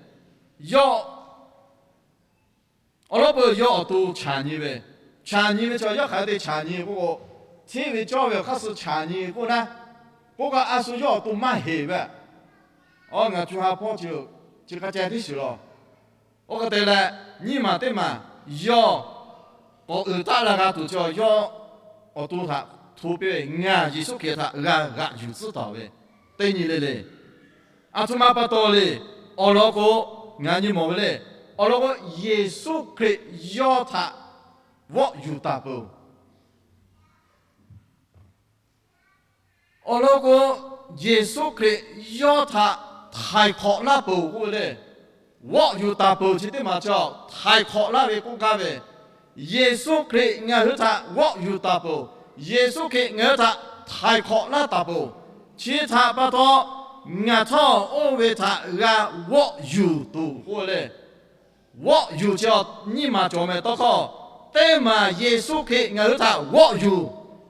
yawˇ awˬ lawn peuˬ yawˇ awˬ to chaˬ nyi ve, chaˬ nyi ve chaw yawˇ hk'aˬ hk'e te chaˬ nyi k'o, hteˇ ve cawˇ ve awˬ hk'aˇ suh chaˬ nyi k'oˆ naˉ, k'oˆ kaꞈ a shu yawˇ awˬ to maˇ heˍ ve, a, ngaˬ co ha hpawˇ chi, chi hk'a ceh tiˉ shiˍ law. Oˇ hk'e te leh, nyiˇ maˬ teˇ maˬ yawˇ k'awꞈ uiˍ taˆ la g'a tuˬ chi, yawˇ awˬ to htaꞈ hto piˇ ve, ngaˬ Yeˍsuˆ Hkriꞈ htaꞈ g'a g'aꞈ yuˬ tcuhˉ taˍ ve, teˇ nyi le le. Aˬ htoꞈ ma pa taw le. Awˬ lawn k'o, ngaˬ nyi mawˬ ve le. Awˬ lawn k'o, Yeˍsuˆ Hkriꞈ yawˇ htaꞈ vawˆ yuˬ taˍ peuˬ. Awˬ lawn k'o, Yeˍsuˆ Hkriꞈ yawˇ htaꞈ htaiˍ hk'awꞈ laˇ peuˬ k'oˆ ve le. Vawˆ yuˬ taˍ peuˬ chi teˇ maˬ chi htaiˍ hk'awꞈ laˇ ve k'oˆ gaˇ ve, Yeˍsuˆ Hkriꞈ ngaˬ hui htaꞈ vawˆ yuˬ taˍ peuˬ. Yeˍsuˆ Hkriꞈ ngaˬ hui htaꞈ htaiˍ hk'awꞈ laˇ taˍ peuˬ. Chi htaꞈ pa taw, ngaˬ htawˇ oˇ ve htaꞈ g'a vawˆ yuˬ tuˬ k'oˆ ve le. Vawˆ yuˬ chi nyiˇ maˬ cawˬ meh tawˇ hkawˇ. Teˇ maˬ Yeˍsuˆ Hkriꞈ ngaˬ hui htaꞈ vawˆ yuˬ.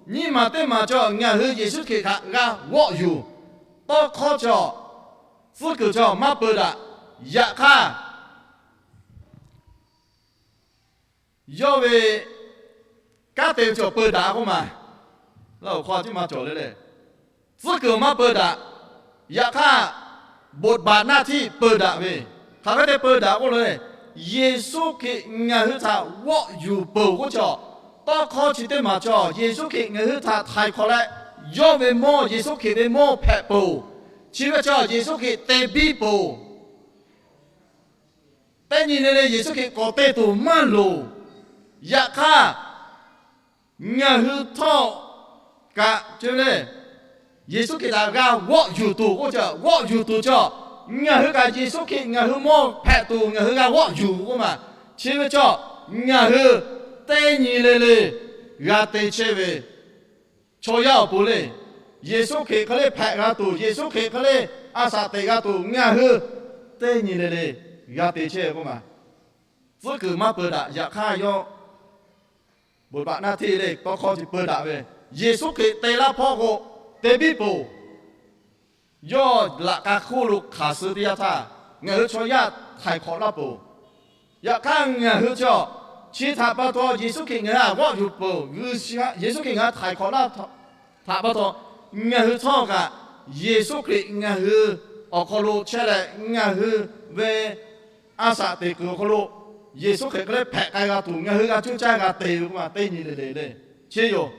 Nyiˇ maˬ teˇ maˬ cawˬ ngaˬ hui Yeˍsuˆ Hkriꞈ htaꞈ g'a vawˆ yuˬ. Tawˇ hkawˇ cawˬ, tcuhˉ kuiˬ cawˬ maˇ peu daꞈ. Yaꞈ hk'aˇ, yawˇ ve kanˉ te ve cawˬ peu daꞈ k'oˆ maˬ. Laˇ hoꞈ hk'aw tiˉ maˇ cawˬ le le. Tcuhˉ kuiˬ maˇ peu daꞈ. Yaꞈ hk'aˇ, บทบาทหน้าที่ peu daꞈ ve, hk'aˬ hk'e te peu daꞈ k'oˆ le. Yeˍsuˆ Hkriꞈ ngaˬ hui htaꞈ vawˆ yuˬ peuˬ k'oˆ cawˬ. Tawˇ hkawˇ chi teˇ maˬ cawˬ, Yeˍsuˆ Hkriꞈ ngaˬ hui htaꞈ htaiˍ hk'awꞈ leh, yawˇ ve mawˇ, Yeˍsuˆ Hkriꞈ ve mawˇ hpehꞈ peuˬ. Chi ve cawˬ Yeˍsuˆ Hkriꞈ te biˇ peuˬ. Teˇ nyi le le Yeˍsuˆ Hkriꞈ k'awꞈ te tuˬ maˇ loˍ. Yaꞈ hk'aˇ, ngaˬ hui htawˇ kaꞈ ce le, Yeˍsuˆ Hkriꞈ htaꞈ g'a vawˆ yuˬ tuˬ k'oˆ cawˬ, vawˆ yuˬ tuˬ cawˬ. Ngaˬ hui kaꞈ Yeˍsuˆ Hkriꞈ ngaˬ hui mawˇ hpehꞈ tuˬ ngaˬ hui g'a vawˆ yuˬ k'oˆ maˬ. Chi ve cawˬ, ngaˬ hui teˇ nyi le le g'a te chehˇ ve chaw yaˇ awˬ pon le. Yeˍsuˆ Hkriꞈ hk'e le hpehꞈ g'a tuˬ, Yeˍsuˆ Hkriꞈ hk'e le a shaꞈ teꞈ g'a tuˬ ngaˬ hui teˇ nyi le le g'a te chehˇ ve k'oˆ maˬ. Tcuhˉ kuiˬ maˇ peu daꞈ. Yaꞈ hk'aˇ yawˇ บทบาทหน้าที่ le tawˇ hkawˇ chi peu daꞈ ve, Yeˍsuˆ Hkriꞈ te laˇ hpawˇ k'o, te biˇ peuˬ. Yawˇ laꞈ k'a hk'oˆ lo hk'aˬ suh teˇ yanˇ htaˇ, ngaˬ hui chaw yaˇ htaiˍ hk'awꞈ laˇ peuˬ. Yaꞈ hk'aˇ ngaˬ hui chi, chi htaꞈ pa taw Yeˍsuˆ Hkriꞈ ngaˬ hui htaꞈ vawˆ yuˬ peuˬ. Yeˍsuˆ Hkriꞈ ngaˬ hui htaiˍ hk'awꞈ laˇ htaꞈ pa taw, ngaˬ hui htawˇ kaꞈ Yeˍsuˆ Hkriꞈ ngaˬ hui awˬ hk'aw lo chehˇ leh, ngaˬ hui ve a shaꞈ teꞈ kuiˬ awˬ hk'aw lo Yeˍsuˆ Hkriꞈ hk'e le hpehꞈ k'ai g'a tuˬ ngaˬ hui g'a cuˇ caˇ g'a te ve k'oˆ maˬ. Teˇ nyi le le le, chi yoˬ.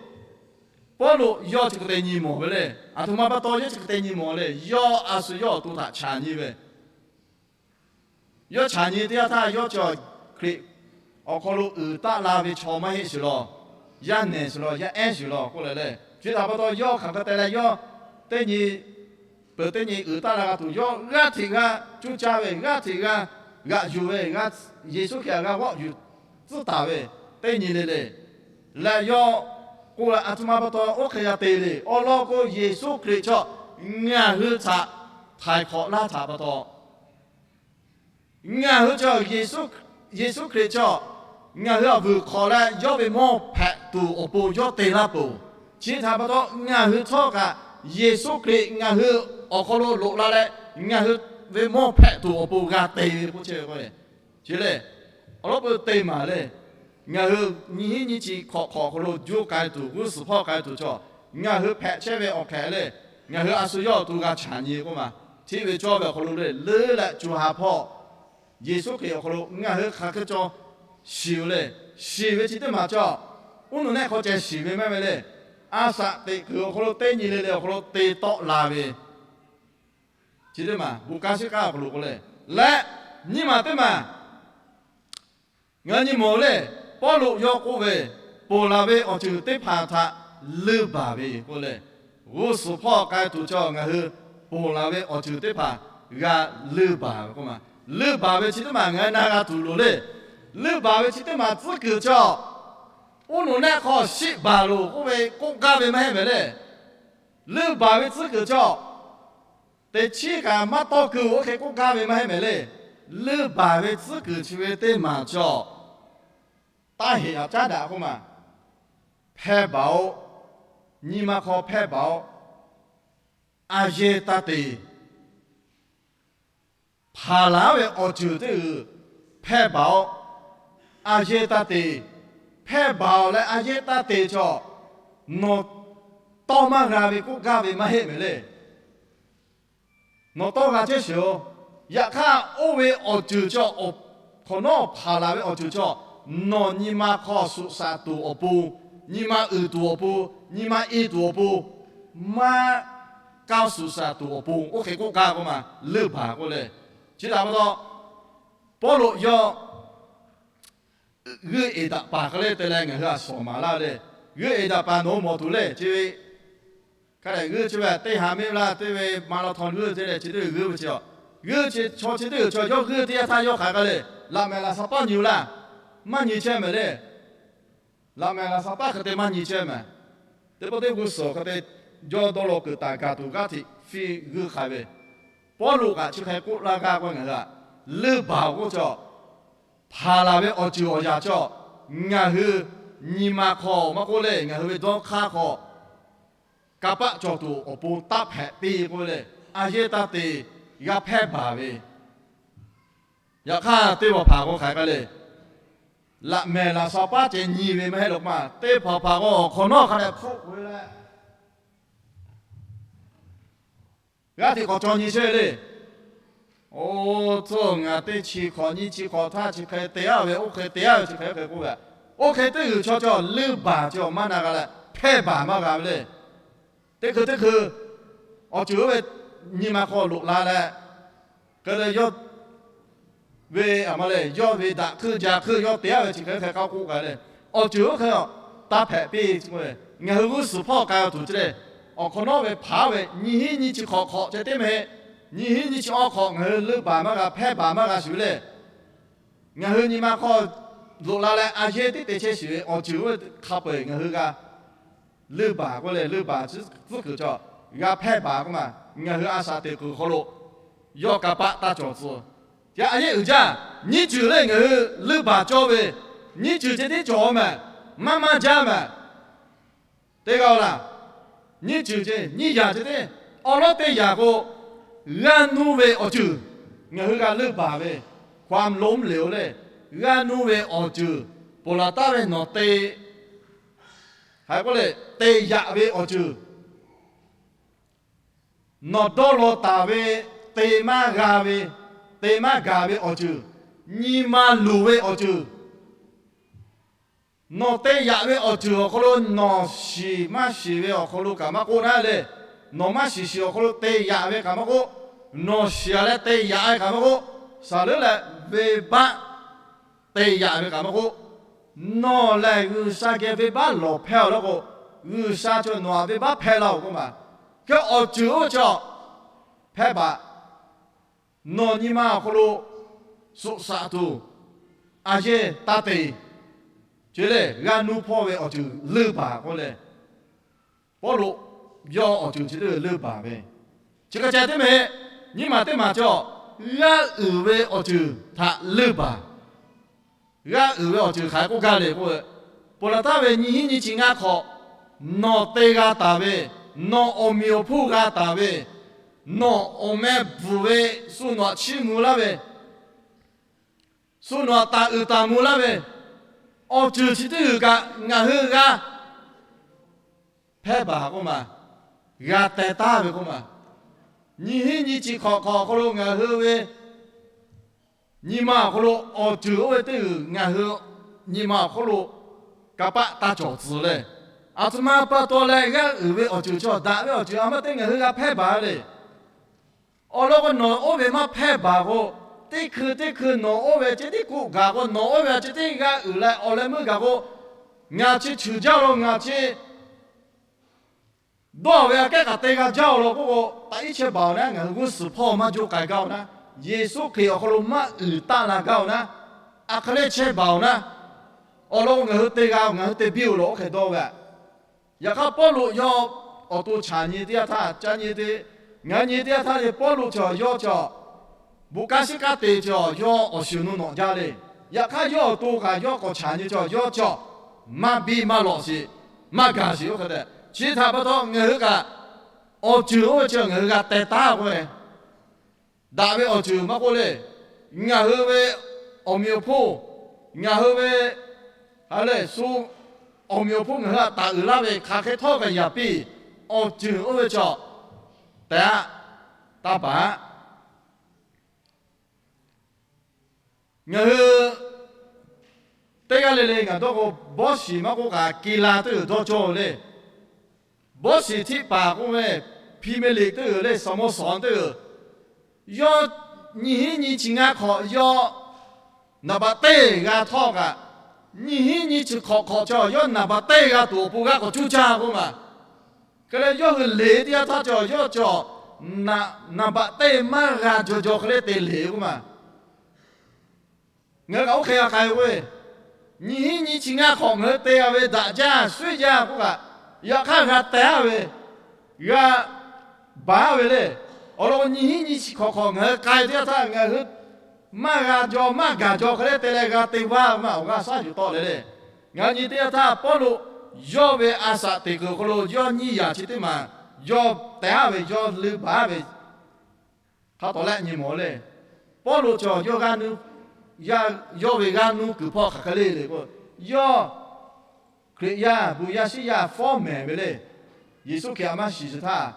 Pawˇluꞈ yawˇ chi hk'e te nyi mawˬ ve le. Aˬ htoꞈ ma pa taw yawˇ chi hk'e te nyi mawˬ le. Yawˇ a shu yawˇ awˬ to htaꞈ chaˍ nyi ve, yawˇ chaˍ nyi teˇ yanˇ htaˇ yawˇ chi Hkriꞈ awˬ hk'aw lo uiˍ taˆ la ve chaw maˇ heˆ sheˍ law. Yaˇ nehˬ sheˍ law, yaˇ ehˉ sheˍ law k'oˆ leh le. Chi htaꞈ pa taw yawˇ hk'aˬ hk'e te leh yawˇ teˇ nyi peuˬ teˇ nyi uiˍ taˆ la g'a tuˬ, yawˇ g'aˇ hteꞈ g'a cuˇ caˇ ve, g'aˇ hteꞈ g'a g'aꞈ yuˬ ve, Yeˍsuˆ Hkriꞈ htaꞈ g'a vawˆ yuˬ tcuhˉ taˍ ve, teˇ nyi le le. Leh yawˇ k'oˆ leh, aˬ htoꞈ ma pa taw oˇ hk'e g'a te le. Awˬ lawn k'o, Yeˍsuˆ Hkriꞈ chaw ngaˬ hui htaꞈ htaiˍ hk'awꞈ laˇ htaꞈ pa taw, ngaˬ hui chaw, Yeˍsuˆ Hkriꞈ chaw ngaˬ hui awˬ vuiˬ hk'awꞈ leh yawˇ ve mawˇ hpehꞈ tuˬ awˬ pon yawˇ te laˇ peuˬ. Chi htaꞈ pa taw ngaˬ hui htawˇ kaꞈ Yeˍsuˆ Hkriꞈ ngaˬ hui awˬ hk'aw lo loꞈ la leh, ngaˬ hui ve mawˇ hpehꞈ tuˬ awˬ pon g'a te ve k'oˆ chehˇ ve k'o, chi le, awˬ lawn peu te maˍ le. Ngaˬ hui nyiˇ hinˉ nyiˇ chi hk'awꞈ hk'awꞈ awˬ hk'aw lo juˇ k'ai tuˬ, g'uˇ suhˍ hpawˇ k'ai tuˬ chaw, ngaˬ hui hpehꞈ chehˇ ve awˬ hk'ehꞈ le, ngaˬ hui a shu yawˇ awˬ to g'a chaˍ nyi k'oˆ maˬ. Hteˇ ve cawˇ ve awˬ hk'aw lo le, leuˉ leh co ha hpawˇ Yeˍsuˆ Hkriꞈ awˬ hk'aw lo ngaˬ hui hk'aˬ hk'e cawˬ shiˍ le. Shiˍ ve chi teˇ maˬ cawˬ, uˉ nuˬ nehˆ hk'aw ceh shiˍ ve maˇ ve le. a shaꞈ teꞈ kuiˬ awˬ hk'aw lo teˇ nyi le le awˬ hk'aw lo te tawˆ la ve, chi teˇ maˬ bon kanˉ shiˉ k'aˉ awˬ hk'aw lo k'oˆ le, leh nyiˇ maˬ teˇ maˬ ngaˬ hui nyi mawˬ le, Pawˇluꞈ yawˇ k'oˆ ve, ponˬ laˬ ve awˬ ceuˬ teˇ hpaˍ htaꞈ leuˇ baˬ ve k'oˆ le. G'uˇ suhˍ hpawˇ k'ai tuˬ chaw ngaˬ hui ponˬ laˬ ve awˬ ceuˬ teˇ hpaˍ g'a leuˇ baˬ ve k'oˆ ma. Leuˇ baˬ ve chi teˇ maˬ ngaˬ hui na g'a tuˬ loˍ le. Leuˇ baˬ ve chi teˇ maˬ tcuhˉ kuiˬ chaw, oˇ nawˬ neˆ hk'aw shiˆ baˬ loˬ k'oˆ ve k'oˆ gaˇ ve maˇ heˆ mehˍ le. Leuˇ baˬ ve tcuhˉ kuiˬ chaw, teꞈ chiˉ kaꞈ maˇ tawˇ keu oˇ hk'e k'oˆ gaˇ ve maˇ heˆ mehˍ le. Leuˇ baˬ ve tcuhˉ kuiˬ chi ve teˇ maˬ chaw, taˇ heꞈ aꞈ caˉ daꞈ k'oˆ ma. Hpehˇ baˬ-oˆ. Nyi ma hk'aw hpehˇ baˬ-oˆ. A yehˇ taˇ te. Hpaˍ laˬ ve awˬ ceuˬ teˇ g'uiˬ hpehˇ baˬ-oˆ. A yehˇ taˇ te. Hpehˇ baˬ-oˆ leh a yehˇ taˇ te chaw, nawˬ tawˇ maˇ g'a ve k'oˆ gaˇ ve maˇ heˆ mehˍ le. Nawˬ tawˇ g'a chehˇ sheˍ-oˬ. Yaꞈ hk'aˇ, oˇ ve awˬ ceuˬ chaw, hk'awꞈ nawˉ hpaˍ laˬ ve awˬ ceuˬ chaw, nawˬ nyi ma hk'aw suꞈ shaꞈ tuˬ awˬ pon, nyi ma uiˍ tuˬ awˬ pon, nyi ma e tuˬ awˬ pon, maˇ kaˇ suꞈ shaꞈ tuˬ awˬ pon, oˇ hk'e k'oˆ gaˇ k'oˆ ma. Leuˇ baˬ k'oˆ le. Chi htaꞈ pa taw, Pawˇluꞈ yawˇ g'euˆ eˍ daꞈ paˍ hk'e le te leh ngaˬ hui a shawˍ maˍ laˇ le. G'euˆ eˍ daꞈ paˍ nawˬ mawˬ tuˬ le. Chi ve hk'a dehꞈ g'euˆ chi ve teˇ ha meˆ laˇ, teˇ ve ma law htaw g'euˆ te leh chi teˇ g'euˆ g'euˆ ve chi, g'euˆ chi chaw chi teˇ g'euˆ chaw yawˇ g'euˆ teˇ yanˇ htaˇ yawˇ hk'aˬ hk'e le, laꞈ mehˍ laꞈ shaˍ paˉ nyi ve laˇ, maˇ nyi chehˇ mehˍ le. Laꞈ mehˍ laꞈ shaˍ paˉ hk'e te maˇ nyi chehˇ mehˍ. Teˇ pawˆ teˇ g'uˇ suhˍ hk'e te jawˇ dawˇ law kuiˬ taˍ gaˬ tuˬ g'aˇ hteꞈ fiˇ g'euˆ hk'aiˍ ve, Pawˇluꞈ kaꞈ chi hk'e k'oˆ laˇ gaˇ k'o ngaˬ hui a, leuˇ baˬ k'oˆ chaw, hpaˍ laˬ ve awˬ ceuˬ awˬ yaꞈ chaw, ngaˬ hui nyi ma hk'aw maˇ k'oˆ le, ngaˬ hui ve dawˇ hk'aˇ hk'aw kanˇ paˆ cawˬ tuˬ awˬ pon taˇ hpehꞈ piˇ k'oˆ ve le. A yehˇ taˇ te, g'a hpehˇ baˬ ve. Yaꞈ hk'aˇ, teˇ hpaˍ hpaˍ k'o hk'aˬ hk'e le, laꞈ mehˍ laꞈ shaˍ paˉ ceh nyi ve maˇ heˆ lo k'o ma. Teˇ hpaˍ hpaˍ k'o awˬ hk'awꞈ nawˉ hk'a dehꞈ hpfuhˆ ve le. G'aˇ hteꞈ k'awꞈ caw nyi chehˇ le. Oˇ tcuhˇ ngaˬ teˇ chi hk'awꞈ nyiˇ chi hk'awꞈ htaˇ chi hk'e te-a ve, oˇ hk'e te-a ve chi hk'e hk'e k'oˆ ve, oˇ hk'e teˇ g'uiˬ chaw chaw leuˇ baˬ chaw maˇ na g'a leh hpehˇ baˬ maˇ g'a ve le. Teˇ hkui teˇ hkui awˬ ceuˬ oˇ ve nyi ma hk'aw loꞈ la leh, hk'e le yawˇ ve aˬ ma le, yawˇ ve daꞈ hkeuˆ ja hkeuˆ yawˇ te-a ve chi hk'e hk'e k'aw k'oˆ k'ai le. Awˬ ceuˬ oˇ hk'e taˇ hpehꞈ piˇ. Ngaˬ hui g'uˇ suhˍ hpawˇ k'ai tuˬ chi le, awˬ hk'awꞈ nawˉ ve hpaˍ-a ve nyiˇ hinˉ nyiˇ chi hk'awꞈ hk'awꞈ ceh teˇ mehˍ, nyiˇ hinˉ nyiˇ chi awˇ hk'awꞈ ngaˬ hui leuˇ baˬ maˇ g'a, hpehˇ baˬ maˇ g'a shuˍ le. Ngaˬ hui nyi ma hk'aw loꞈ la leh a yehˇ tiˉ te chehˇ shiˍ ve awˬ ceuˬ oˇ hk'a peu-eˬ ngaˬ hui g'a leuˇ baˬ k'oˆ leh, leuˇ baˬ tcuhˉ kuiˬ chaw g'a hpehˇ baˬ k'oˆ ma. Ngaˬ hui a shaꞈ teꞈ kuiˬ hk'aw lo yawˇ kanˇ paˆ taˇ cawˬ tcuh. Yaꞈ a yehˇ uiˍ jaˇ, nyiˇ ceuˬ le ngaˬ hui leuˇ baˬ cawˇ ve, nyiˇ ceuˬ ceh tiˉ cawˬ mehˍ, maˇ maˇ jaˇ mehˍ. Teˇ g'aˇ-oˬ laˬ, nyiˇ ceuˬ ceh nyiˇ yaꞈ ceh tiˉ, awˉ lawˉ teˇ yaꞈ k'o, g'aˇ nuˇ ve awˬ ceuˬ ngaˬ hui g'a leuˇ baˬ ve, ความล้มเหลว le, g'aˇ nuˇ ve awˬ ceuˬ, ponˬ laˬ taˍ ve nawˬ te, hk'aˬ hk'e k'oˆ le, te yaꞈ ve awˬ ceuˬ, nawˬ dawˇ law taˍ ve, te maˇ g'a ve, te maˇ gaˬ ve awˬ ceuˬ, nyi ma luˬ ve awˬ ceuˬ, nawˬ te yaꞈ ve awˬ ceuˬ awˬ hk'aw lo nawˬ shiˍ maˇ shiˍ ve awˬ hk'aw lo kaꞈ maˇ k'oˆ naˉ le, nawˬ maˇ shiˍ shiˍ awˬ hk'aw lo te yaꞈ ve kaꞈ maˇ k'oˆ, nawˬ shiˍ-a leh te yaꞈ ve kaꞈ maˇ k'oˆ, saˍ leuˉ leh venˇbaˆ te yaꞈ ve kaꞈ maˇ k'oˆ, nawˬ lehˬ G'uiˬsha geh venˇbaˆ lawˬ hpehˇ-a law k'o, G'uiˬsha chaw nawˬ htaꞈ venˇbaˆ hpehˇ laˇ-oˬ k'oˆ ma. Hk'e awˬ ceuˬ oˇ ve chaw hpehˇ baˬ, nawˬ nyi ma awˬ hk'aw lo suꞈ shaꞈ tuˬ, a yehˇ taˇ te, ce le g'aˇ nuˇ hpawˇ ve awˬ ceuˬ leuˇ baˬ k'oˆ leh, Pawˇluꞈ yawˇ awˬ ceuˬ chi teˇ g'uiˬ leuˇ baˬ ve, chi hk'e ceh teˇ mehˍ, nyiˇ maˬ teˇ maˬ cawˬ, g'aˇ uiˍ ve awˬ ceuˬ htaꞈ leuˇ baˬ. G'aˇ uiˍ ve awˬ ceuˬ hk'aˬ hk'e k'oˆ gaˇ le k'o, ponˬ laˬ taˍ ve nyiˇ hinˉ nyiˇ chi ngaˇ hk'awꞈ, nawˬ te g'a taˍ ve, nawˬ awˬ meꞈ awˬ hponˇ g'a taˍ ve, nawˬ awˬ meh bvuhˬ ve, shu nawˬ htaꞈ chiˇ mvuh laˇ ve, shu nawˬ htaꞈ taˍ uiˍ taˍ mvuh laˇ ve, awˬ ceuˬ chi teˇ g'uiˬ kaꞈ ngaˬ hui g'a hpehˇ baˬ k'oˆ ma, g'a teh taˍ ve k'oˆ ma. Nyiˇ hinˉ nyiˇ chi hk'awꞈ hk'awꞈ awˬ hk'aw lo ngaˬ hui ve nyi ma awˬ hk'aw lo awˬ ceuˬ oˇ ve teˇ g'uiˬ ngaˬ hui nyi ma awˬ hk'aw lo kanˇ paˆ taˇ cawˬ tcuh leh, Aˬ htoꞈ ma pa taw leh g'aˇ uiˍ ve awˬ ceuˬ chaw, daꞈ ve awˬ ceuˬ aˬ ma teˇ ngaˬ hui g'a hpehˇ baˬ le. Awˬ lawn k'o, nawˬ oˇ ve maˇ hpehˇ baˬ k'o, teˇ hkui teˇ hkui nawˬ oˇ ve ceh tiˉ k'oˆ gaˬ k'o, nawˬ oˇ ve a ceh tiˉ g'aˇ uiˍ leh awˬ leh meuˇ gaˬ k'o, ngaˬ chi cheuˬ jaˇ-oˬ law, ngaˬ chi dawˇ ve aꞈ kehˉ kaꞈ te g'a jaˇ-oˬ law k'oˆ k'o, taꞈ iˉ chehˇ baˬ-oˬ naˉ, ngaˬ hui g'uˇ suhˍ hpawˇ maˇ joˇ k'ai gaˇ-oˬ naˉ, Yeˍsuˆ Hkriꞈ awˬ hk'aw lo maˇ uiˍ taˆ la gaˇ-oˬ naˉ, aˬ hk'e le chehˇ baˬ-oˬ naˉ, awˬ lawn k'o ngaˬ hui te g'a, ngaˬ hui te biˇ-oˬ law oˇ hk'e dawˇ ve aꞈ. Yaꞈ hk'aˇ Pawˇluꞈ yawˇ awˬ to chaꞈ nyi teˇ yanˇ htaˇ, ca nyi te, ngaˬ hui nyi teˇ yanˇ htaˇ le, Pawˇluꞈ cawˬ yawˇ cawˬ, bon kanˉ shiˉ kanˉ te cawˬ yawˇ awˬ shuˍ nu nawꞈ jaˇ le. Yaꞈ hk'aˇ yawˇ awˬ to kaꞈ yawˇ k'awꞈ chaꞈ nyi cawˬ, yawˇ cawˬ maˇ biˇ maˇ lawꞈ sheˍ, maˇ gaˬ sheˍ oˇ hk'e te. Chi htaꞈ pa taw ngaˬ hui kaꞈ awˬ ceuˬ oˇ ve chi ngaˬ hui g'a teh taˉ k'oˆ ve, daꞈ ve awˬ ceuˬ maˇ k'oˆ le, ngaˬ hui ve awˬ meꞈ awˬ hponˇ, ngaˬ hui ve ha lehˬ shu awˬ meꞈ awˬ hponˇ ngaˬ hui htaꞈ taˍ uiˍ laˇ ve hk'aˬ hk'e htawˇ kaꞈ yaꞈ piˇ, awˬ ceuˬ oˇ ve cawˬ tehꞈ taˇ paˍ. Ngaˬ hui teˇ g'aˇ le le ngaˬ dawˇ k'o, bawˇ shiˍ maˇ k'oˆ kaꞈ, ki la teˇ g'uiˬ dawˇ cawˇ le. Bawˇ shiˍ htiˆ paˍ k'oˆ ve, Premier League teˇ g'uiˬ le, สโมสร teˇ g'uiˬ, yawˇ nyiˇ hinˉ nyiˇ chi ngaˇ hk'awꞈ yawˇ naˍ baꞈ teˇ g'a htawˇ kaꞈ, nyiˇ hinˉ nyiˇ chi hk'awꞈ hk'awꞈ chaw yawˇ naˍ baꞈ teˇ g'a tuˬ awˬ pon g'a k'awꞈ cuˇ caˇ k'oˆ ma. Hk'e leh yawˇ hui leˬ teˇ yanˇ htaˇ cawˬ, yawˇ cawˬ naˍ baꞈ teˇ maˇ g'a jaw jaw hk'e le te leˬ k'oˆ ma. Ngaˬ hui kaꞈ oˇ hk'e g'a k'ai ve, nyiˇ hinˉ nyiˇ chi ngaˇ hk'awꞈ ngaˬ hui te-a ve daꞈ jaˇ shuˉ jaˇ k'oˆ kaꞈ, yaꞈ hk'aˇ g'a teh-a ve, g'a baˬ-a ve le. Awˬ lawn k'o, nyiˇ hinˉ nyiˇ chi hk'awꞈ hk'awꞈ ngaˬ hui k'ai teˇ yanˇ htaˇ ngaˬ hui maˇ g'a jaw maˇ gaˬ jaw hk'e le te leh g'a te vaˇ ve maˇ awˬ g'aˇ shaˉ yuˬ tawˆ le le. Ngaˬ hui nyi teˇ yanˇ htaˇ Pawˇluꞈ yawˇ ve a shaꞈ teꞈ kuiˬ awˬ hk'aw lo yawˇ nyiˇ yaꞈ chi teˇ maˬ yawˇ teh-a ve, yawˇ leuˇ baˬ-a ve hk'a tawˍ lehˆ nyi mawˬ le. Pawˇluꞈ cawˬ yawˇ g'a nu, yawˇ ve g'a nu kuiˬ hpawˇ hk'aˬ hk'e le le k'o, yawˇ Hkriꞈ yaˇ bon yaˇ shiˉ yaˇ fawˉ mehˍ ve le. Yeˍsuˆ Hkriꞈ htaꞈ maˇ shiˍ shiˍ htaˇ,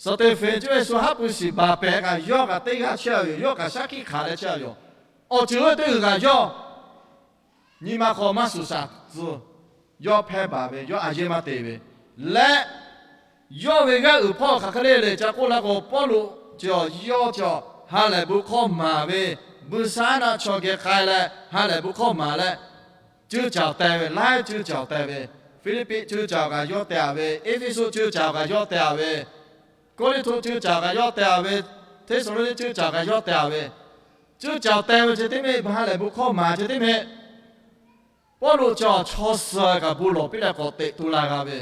Steˍfanˍ cuˇ ve shu haˉ pui shiˍ baˬ pehˍ kaꞈ yawˇ kaꞈ teˇ g'aˇ chehˇ ve yoˬ. Yawˇ kaꞈ shaˉ hkiˆ hkanˍ leh chehˇ ve yoˬ. Awˬ ceuˬ oˇ ve teˇ g'uiˬ kaꞈ yawˇ nyi ma hk'aw maˇ shuˍ shaˍ tcuh, yawˇ hpehˇ baˬ ve, yawˇ a yeˇ maˇ te ve leh, yawˇ ve g'aˇ uiˍ hpawˇ hk'aˬ hk'e le le ca k'oˆ laˇ k'o, Pawˇluꞈ cawˬ yawˇ cawˬ ha lehˬ bon hkawˇ maˍ ve, buiˇshaˆaˉnaˆ chaw geh k'ai leh ha lehˬ bon hkawˇ maˍ leh, ceuˇ caˬ teh ve, laiˉ ceuˇ caˬ teh ve, Hpiˇliˇpiˆ ceuˇ caˬ kaꞈ yawˇ teh-a ve, Eˇfeˇsuꞈ ceuˇ caˬ kaꞈ yawˇ teh-a ve, Kawˇliˇhtoˆ ceuˇ caˬ kaꞈ yawˇ teh-a ve, Hteˇsaˍlawˇniˆ ceuˇ caˬ kaꞈ yawˇ teh-a ve, ceuˇ caˬ teh ve chi teˇ mehˆ, ha lehˬ bon hkawˇ maˍ chi teˇ mehˆ, Pawˇluꞈ cawˬ chaw suh kaꞈ bon lawˬ piˇ leh k'awꞈ teꞈ tu la g'a ve,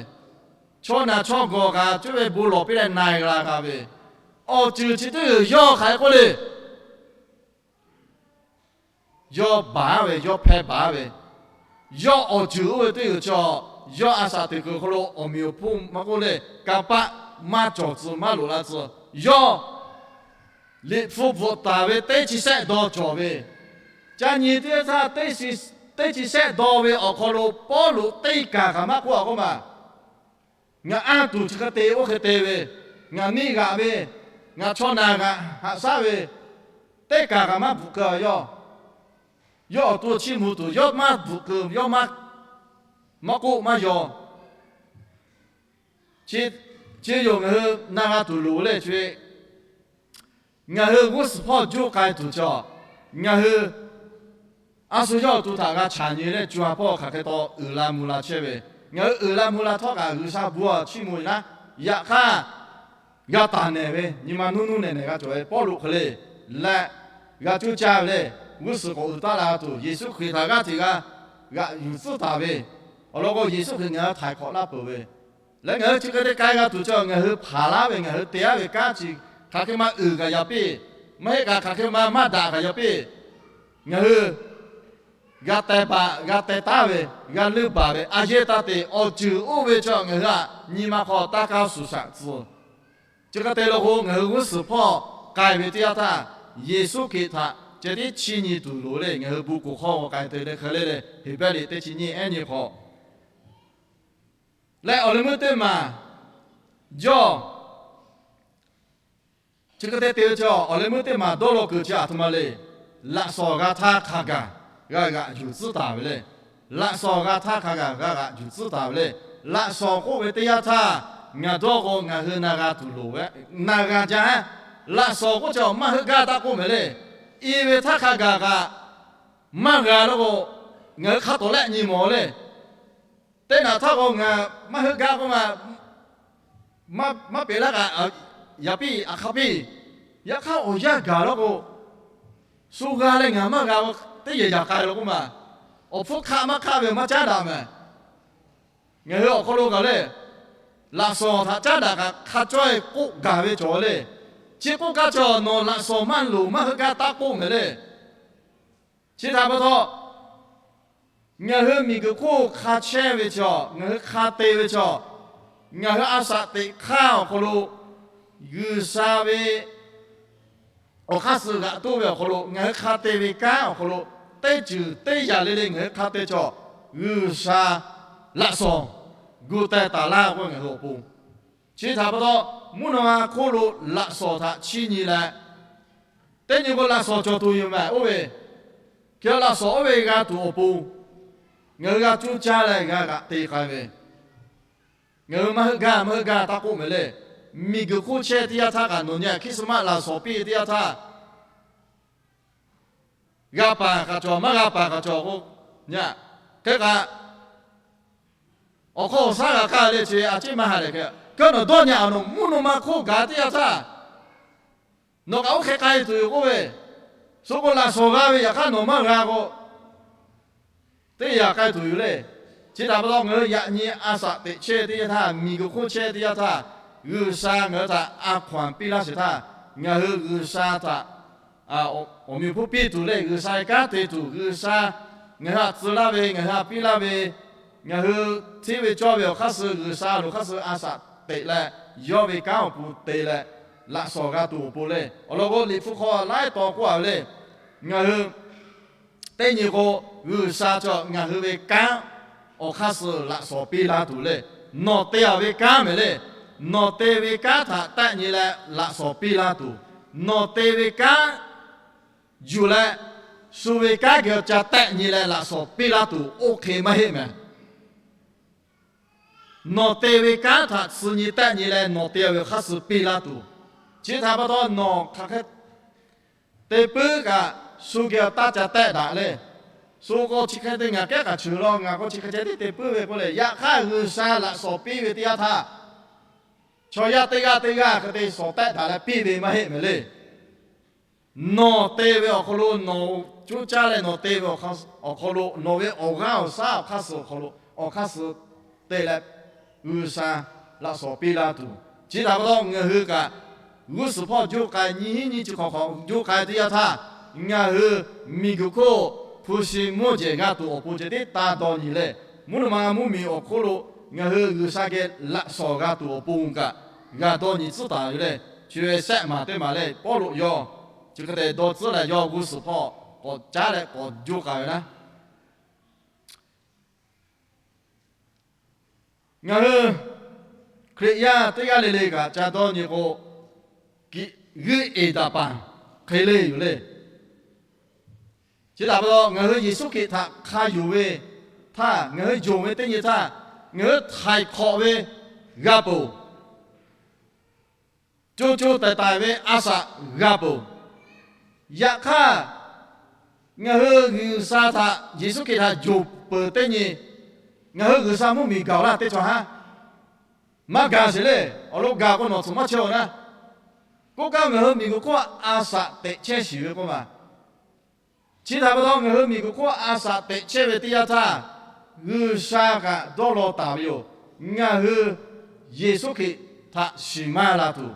chaw naˬ chaw gawˬ kaꞈ cuˇ ve bon lawˬ piˇ leh na-e la g'a ve, awˬ ceuˬ chi teˇ g'uiˬ yawˇ hk'aˬ hk'e k'oˆ le. Yawˇ baˬ-a ve, yawˇ hpehˇ baˬ-a ve, yawˇ awˬ ceuˬ oˇ ve teˇ g'uiˬ cawˬ, yawˇ a shaꞈ teꞈ kuiˬ hk'aw lo awˬ meꞈ awˬ hponˇ maˇ k'oˆ le, kanˇ paˆ maˇ cawˬ tcuh maˇ loꞈ la tcuh, yawˇ Liꞈ hpu bvuhꞈ taˍ ve teˇ chi shehˆ dawˇ cawˬ ve, ca nyi teˇ yanˇ htaˇ, teˇ chi shehˆ dawˇ ve awˬ hk'aw lo Pawˇluꞈ teˇ kaˬ kaꞈ maˇ k'oˆ-a k'oˆ ma. Ngaˬ anˇ tuˬ chi hk'e te oˇ hk'e te ve, ngaˬ neˇ g'aꞈ ve, ngaˬ chaw naˬ g'aꞈ haꞈ shaˉ ve, teˇ kaˬ kaꞈ maˇ bvuhꞈ keu-a yawˇ. Yawˇ awˬ to chiˇ mvuh tuˬ yawˇ maˇ bvuhꞈ keu, yawˇ maˇ k'oˆ maˇ yaw. Chi yoˬ ngaˬ hui na g'a tuˬ loˍ le chi ve. Ngaˬ hui g'uˇ suhˍ hpawˇ juˇ k'ai tuˬ cawˬ. Ngaˬ hui a shu yawˇ awˬ to htaꞈ g'a chaꞈ nyi leh, co ha hpawˇ hk'aˬ hk'e taw uiˍ la mvuh la chehˇ ve, ngaˬ hui uiˍ la mvuh la htawˇ kaꞈ G'uiˬsha bon chiˇ mvuh ve naˉ, yaꞈ hk'aˇ g'a taˍ nehˬ ve, nyi ma nuˇ nuˇ nehˬ nehˬ g'a cawˬ ve Pawˇluꞈ hk'e le leh, g'a cuˇ caˇ ve le, g'uˇ suhˍ k'awꞈ uiˍ taˆ la tuˬ, Yeˍsuˆ Hkriꞈ htaꞈ g'aˇ hteꞈ g'a g'aꞈ yuˬ tcuhˉ taˍ ve, awˬ lawn k'o Yeˍsuˆ Hkriꞈ ngaˬ hui htaiˍ hk'awꞈ laˇ peuˬ ve, leh ngaˬ hui chi hk'e te k'ai g'a tuˬ cawˬ, ngaˬ hui hpanˍ laˇ ve, ngaˬ hui te-a ve kanˉ chi hk'aˬ hk'e ma uiˍ kaꞈ yaꞈ piˇ, maˇ heˆ kaꞈ hk'aˬ hk'e ma maˇ daꞈ kaꞈ yaꞈ piˇ, ngaˬ hui g'a teh baˬ, g'a teh taˉ ve, g'a leuˇ baˬ ve, a yeˇ taˇ te, awˬ ceuˬ oˇ ve cawˬ ngaˬ hui htaꞈ nyi ma hk'aw taˇ kaˇ shuˍ shaꞈ tcuh. Chi hk'e te lo k'o, ngaˬ hui g'uˇ suhˍ hpawˇ k'ai ve teˇ yanˇ htaˇ, Yeˍsuˆ Hkriꞈ htaꞈ ceh tiˉ chiˇ nyi tuˬ loˍ le. Ngaˬ hui bon kuˬ hk'aw k'ai te le hk'e le le, Heˍbrehˇ liꞈ teˇ chi nyiˇ ehˉ nyi hk'aw leh awˬ leh meuˇ teˇ maˬ yawˇ chi hk'e te te ve cawˬ, awˬ leh meuˇ teˇ maˬ dawˇ law kuiˬ chi aˬ htoꞈ ma le. Laꞈ shawnˍ g'a htaˇ hk'a gaˬ g'a g'aꞈ yuˬ tcuhˉ taˍ ve le. Laꞈ shawnˍ g'a htaˇ hk'a gaˬ g'a g'aꞈ yuˬ tcuhˉ taˍ ve le. Laꞈ shawnˍ k'oˆ ve teˇ yanˇ htaˇ, ngaˬ dawˇ k'o ngaˬ hui na g'a tuˬ loˍ ve, na g'a jaˇ. Laꞈ shawnˍ k'oˆ chi maˇ heuˆ gaˇ taˇ k'oˆ mehˍ le. I ve htaˇ hk'a gaˬ kaꞈ maˇ g'a law k'o, ngaˬ hui hk'a tawˍ lehˆ nyi mawˬ le. Teˇ naꞈ htaˇ k'o ngaˬ maˇ heuˆ gaˇ k'oˆ ma, maˇ peꞈ laˇ kaꞈ, yaꞈ piˇ aꞈ hk'a piˇ. Yaꞈ hk'aˇ awˬ yanˇ gaˬ law k'o, shu g'a leh ngaˬ maˇ g'a, teˇ yehˬ yaꞈ k'ai law k'oˆ ma. Awˬ hpfuhˇ hk'aˆ maˇ hk'aˆ ve maˇ caˉ daꞈ mehˍ. Ngaˬ hui awˬ hk'aw lo kaꞈ le, laꞈ shawnˍ htaꞈ caˉ daꞈ kaꞈ hk'a cawˇ e k'oˆ gaˬ ve cawˬ le. Chi k'oˆ kaˇ chaw nawˬ laꞈ shawnˍ maˇ loˍ maˇ heuˆ gaˇ taˇ k'oˆ mehˍ le. Chi htaꞈ pa taw, ngaˬ hui miˬguiˬ hk'oˆ hk'a chehˇ ve chaw, ngaˬ hui hk'a te ve chaw, ngaˬ hui a shaꞈ teꞈ hk'aˇ awˬ hk'aw lo, G'uiˬsha ve awˬ hk'aˇ suh g'aꞈ toˇ ve awˬ hk'aw lo, ngaˬ hui hk'a te ve kanˉ awˬ hk'aw lo, teˇ ceuˬ teˇ yanˇ le le ngaˬ hui hk'a te chaw, G'uiˬsha laꞈ shawnˍ gu teh taˍ laˇ k'oˆ ngaˬ hui awˬ pon. Chi htaꞈ pa taw, mvuhˇ naw ma hk'oˆ lo laꞈ shawnˍ htaꞈ chiˇ nyi leh, teˇ nyi k'o laꞈ shawnˍ cawˬ tuˬ yoˬ mehˍ oˇ ve, hk'e laꞈ shawnˍ oˇ ve g'a tuˬ awˬ pon, ngaˬ hui g'a cuˇ caˇ leh g'a g'aꞈ te k'ai ve, ngaˬ hui maˇ heuˆ gaˇ maˇ heuˆ gaˇ taˇ k'oˆ mehˍ le. Miˬguiˬ hk'oˆ chehˇ teˇ yanˇ htaˇ kaꞈ nawˬ nyi Christmas laꞈ shawnˍ piˇ teˇ yanˇ htaˇ, g'a paˍ kaꞈ cawˬ maˇ g'a paˍ kaꞈ cawˬ k'o, nyi hk'e kaꞈ awˬ hk'aw awˬ shaˉ g'a k'ai le ce a ciˉ maˇ ha lehˬ hk'e, keu nawˬ dawˇ nyi a nawˬ mvuhˇ naw ma hk'oˆ gaˬ teˇ yanˇ htaˇ, nawˬ kaꞈ oˇ hk'e k'ai tuˬ yoˬ k'oˆ ve, shu k'o laꞈ shawnˍ g'a ve yaꞈ hk'aˇ nawˬ maˇ g'a k'o, teˇ yanˇ k'ai tuˬ yoˬ le. Chi htaꞈ pa taw ngaˬ hui yaꞈ nyi a shaꞈ teꞈ chehˇ teˇ yanˇ htaˇ, miˬguiˬ hk'oˆ chehˇ teˇ yanˇ htaˇ, G'uiˬsha ngaˬ hui htaꞈ a hkaw anˬ piˇ laˇ sheˍ htaˇ, ngaˬ hui G'uiˬsha htaꞈ awˬ meꞈ awˬ hponˇ piˇ tuˬ le, G'uiˬsha kanˉ te tuˬ, G'uiˬsha ngaˬ hui htaꞈ tcuh laˇ ve, ngaˬ hui htaꞈ piˇ laˇ ve, ngaˬ hui hteˇ ve cawˇ ve awˬ hk'aˇ suh G'uiˬsha loˬ hk'aˇ suh a shaꞈ teꞈ leh, yawˇ ve kanˉ awˬ pon te leh, laꞈ shawnˍ g'a tuˬ awˬ pon le. Awˬ lawn k'o Liꞈ hpu hk'aw laiˉ taw k'oˆ a ve le. Ngaˬ hui teˇ nyi k'o, G'uiˬsha chaw ngaˬ hui ve kanˉ awˬ hk'aˇ suh laꞈ shawnˍ piˇ laˇ tuˬ le. Nawˬ te a ve kanˉ mehˍ le. Nawˬ te ve kanˉ htaꞈ tehˆ nyi leh laꞈ shawnˍ piˇ laˇ tuˬ, nawˬ te ve kanˉ yuˬ leh, shu ve kanˉ geh ca tehˆ nyi leh laꞈ shawnˍ piˇ laˇ tuˬ oˇ hk'e maˇ heˆ mehˍ. Nawˬ te ve kanˉ htaꞈ tcuh nyi tehˆ nyi leh nawˬ te ve awˬ hk'aˇ suh piˇ laˇ tuˬ. Chi htaꞈ pa taw nawˬ hk'aˬ hk'e te puiˉ kaꞈ, shu geh taˇ ca tehˆ daꞈ le. Shu k'o chi hk'e te ngaˬ kehˉ kaꞈ cheuˬ law, ngaˬ k'o chi hk'e ceh tiˉ te puiˉ ve k'oˆ le. Yaꞈ hk'aˇ G'uiˬsha laꞈ shawnˍ piˇ ve teˇ yanˇ htaˇ, chaw yaˇ teˇ g'aˇ teˇ g'aˇ hk'e te shawnˍ tehˆ daꞈ leh piˇ ve maˇ heˆ mehˍ le. Nawˬ te ve awˬ hk'aw lo, nawˬ cuˇ caˇ leh nawˬ te ve awˬ hk'aw lo, nawˬ ve awˬ g'aˇ awˬ shaˉ awˬ hk'aˇ suh awˬ hk'aw lo, awˬ hk'aˇ suh te leh G'uiˬsha laꞈ shawnˍ piˇ laˇ tuˬ. Chi htaꞈ pa taw ngaˬ hui kaꞈ g'uˇ suhˍ hpawˇ juˇ k'ai, nyiˇ hinˉ nyiˇ chi hk'awꞈ hk'awꞈ juˇ k'ai teˇ yanˇ htaˇ, ngaˬ hui miˬguiˬ hk'oˆ hpu shi mvuhˇ jehˬ g'a tuˬ awˬ pon ceh tiˉ taˇ dawˇ nyi le. Mvuhˇ naw ma mvuhˇmiˬ awˬ hk'oˆ lo ngaˬ hui G'uiˬsha geh laꞈ shawnˍ g'a tuˬ awˬ pon kaꞈ g'a dawˇ nyi tcuhˉ taˍ ve le. Chi ve sehˆ maˬ teˇ maˬ le, Pawˇluꞈ yawˇ chi hk'e te dawˇ tcuhˉ leh yawˇ g'uˇ suhˍ hpawˇ k'awꞈ caˉ leh k'awꞈ juˇ k'ai ve naˉ. Ngaˬ hui Hkriꞈ yaˇ teˇ g'aˇ le le kaꞈ ca dawˇ nyi k'o, g'uiˇ eˍ daꞈ paˍ hk'e le yoˬ le. Chi htaꞈ pa taw ngaˬ hui Yeˍsuˆ Hkriꞈ htaꞈ hk'a yonˍ ve htaˇ, ngaˬ hui yonˍ ve teˇ nyi htaˇ, ngaˬ hui htaiˍ hk'awꞈ ve g'a peuˬ. Co co taiˍ taiˍ ve a shaꞈ g'a peuˬ. Yaꞈ hk'aˇ, ngaˬ hui G'uiˬsha htaꞈ, Yeˍsuˆ Hkriꞈ htaꞈ yonˍ peuˬ teˇ nyi, ngaˬ hui G'uiˬsha mvuhˇmiˬ gaˬ laˇ teˇ cawˬ haˉ maˇ gaˬ sheˍ le. Awˬ lawn gaˬ k'o nawˬ tcuhˍ maˇ chehˇ-oˬ naˉ. K'oˆ kaˇ ngaˬ hui miˬguiˬ hk'oˆ a shaꞈ teꞈ chehˇ shiˍ ve k'oˆ ma. Chi htaꞈ pa taw ngaˬ hui miˬguiˬ hk'oˆ a shaꞈ teꞈ chehˇ ve teˇ yanˇ htaˇ, G'uiˬsha kaꞈ dawˇ law taˍ ve yoˬ. Ngaˬ hui Yeˍsuˆ Hkriꞈ htaꞈ shiˍ maˇ la tuˬ,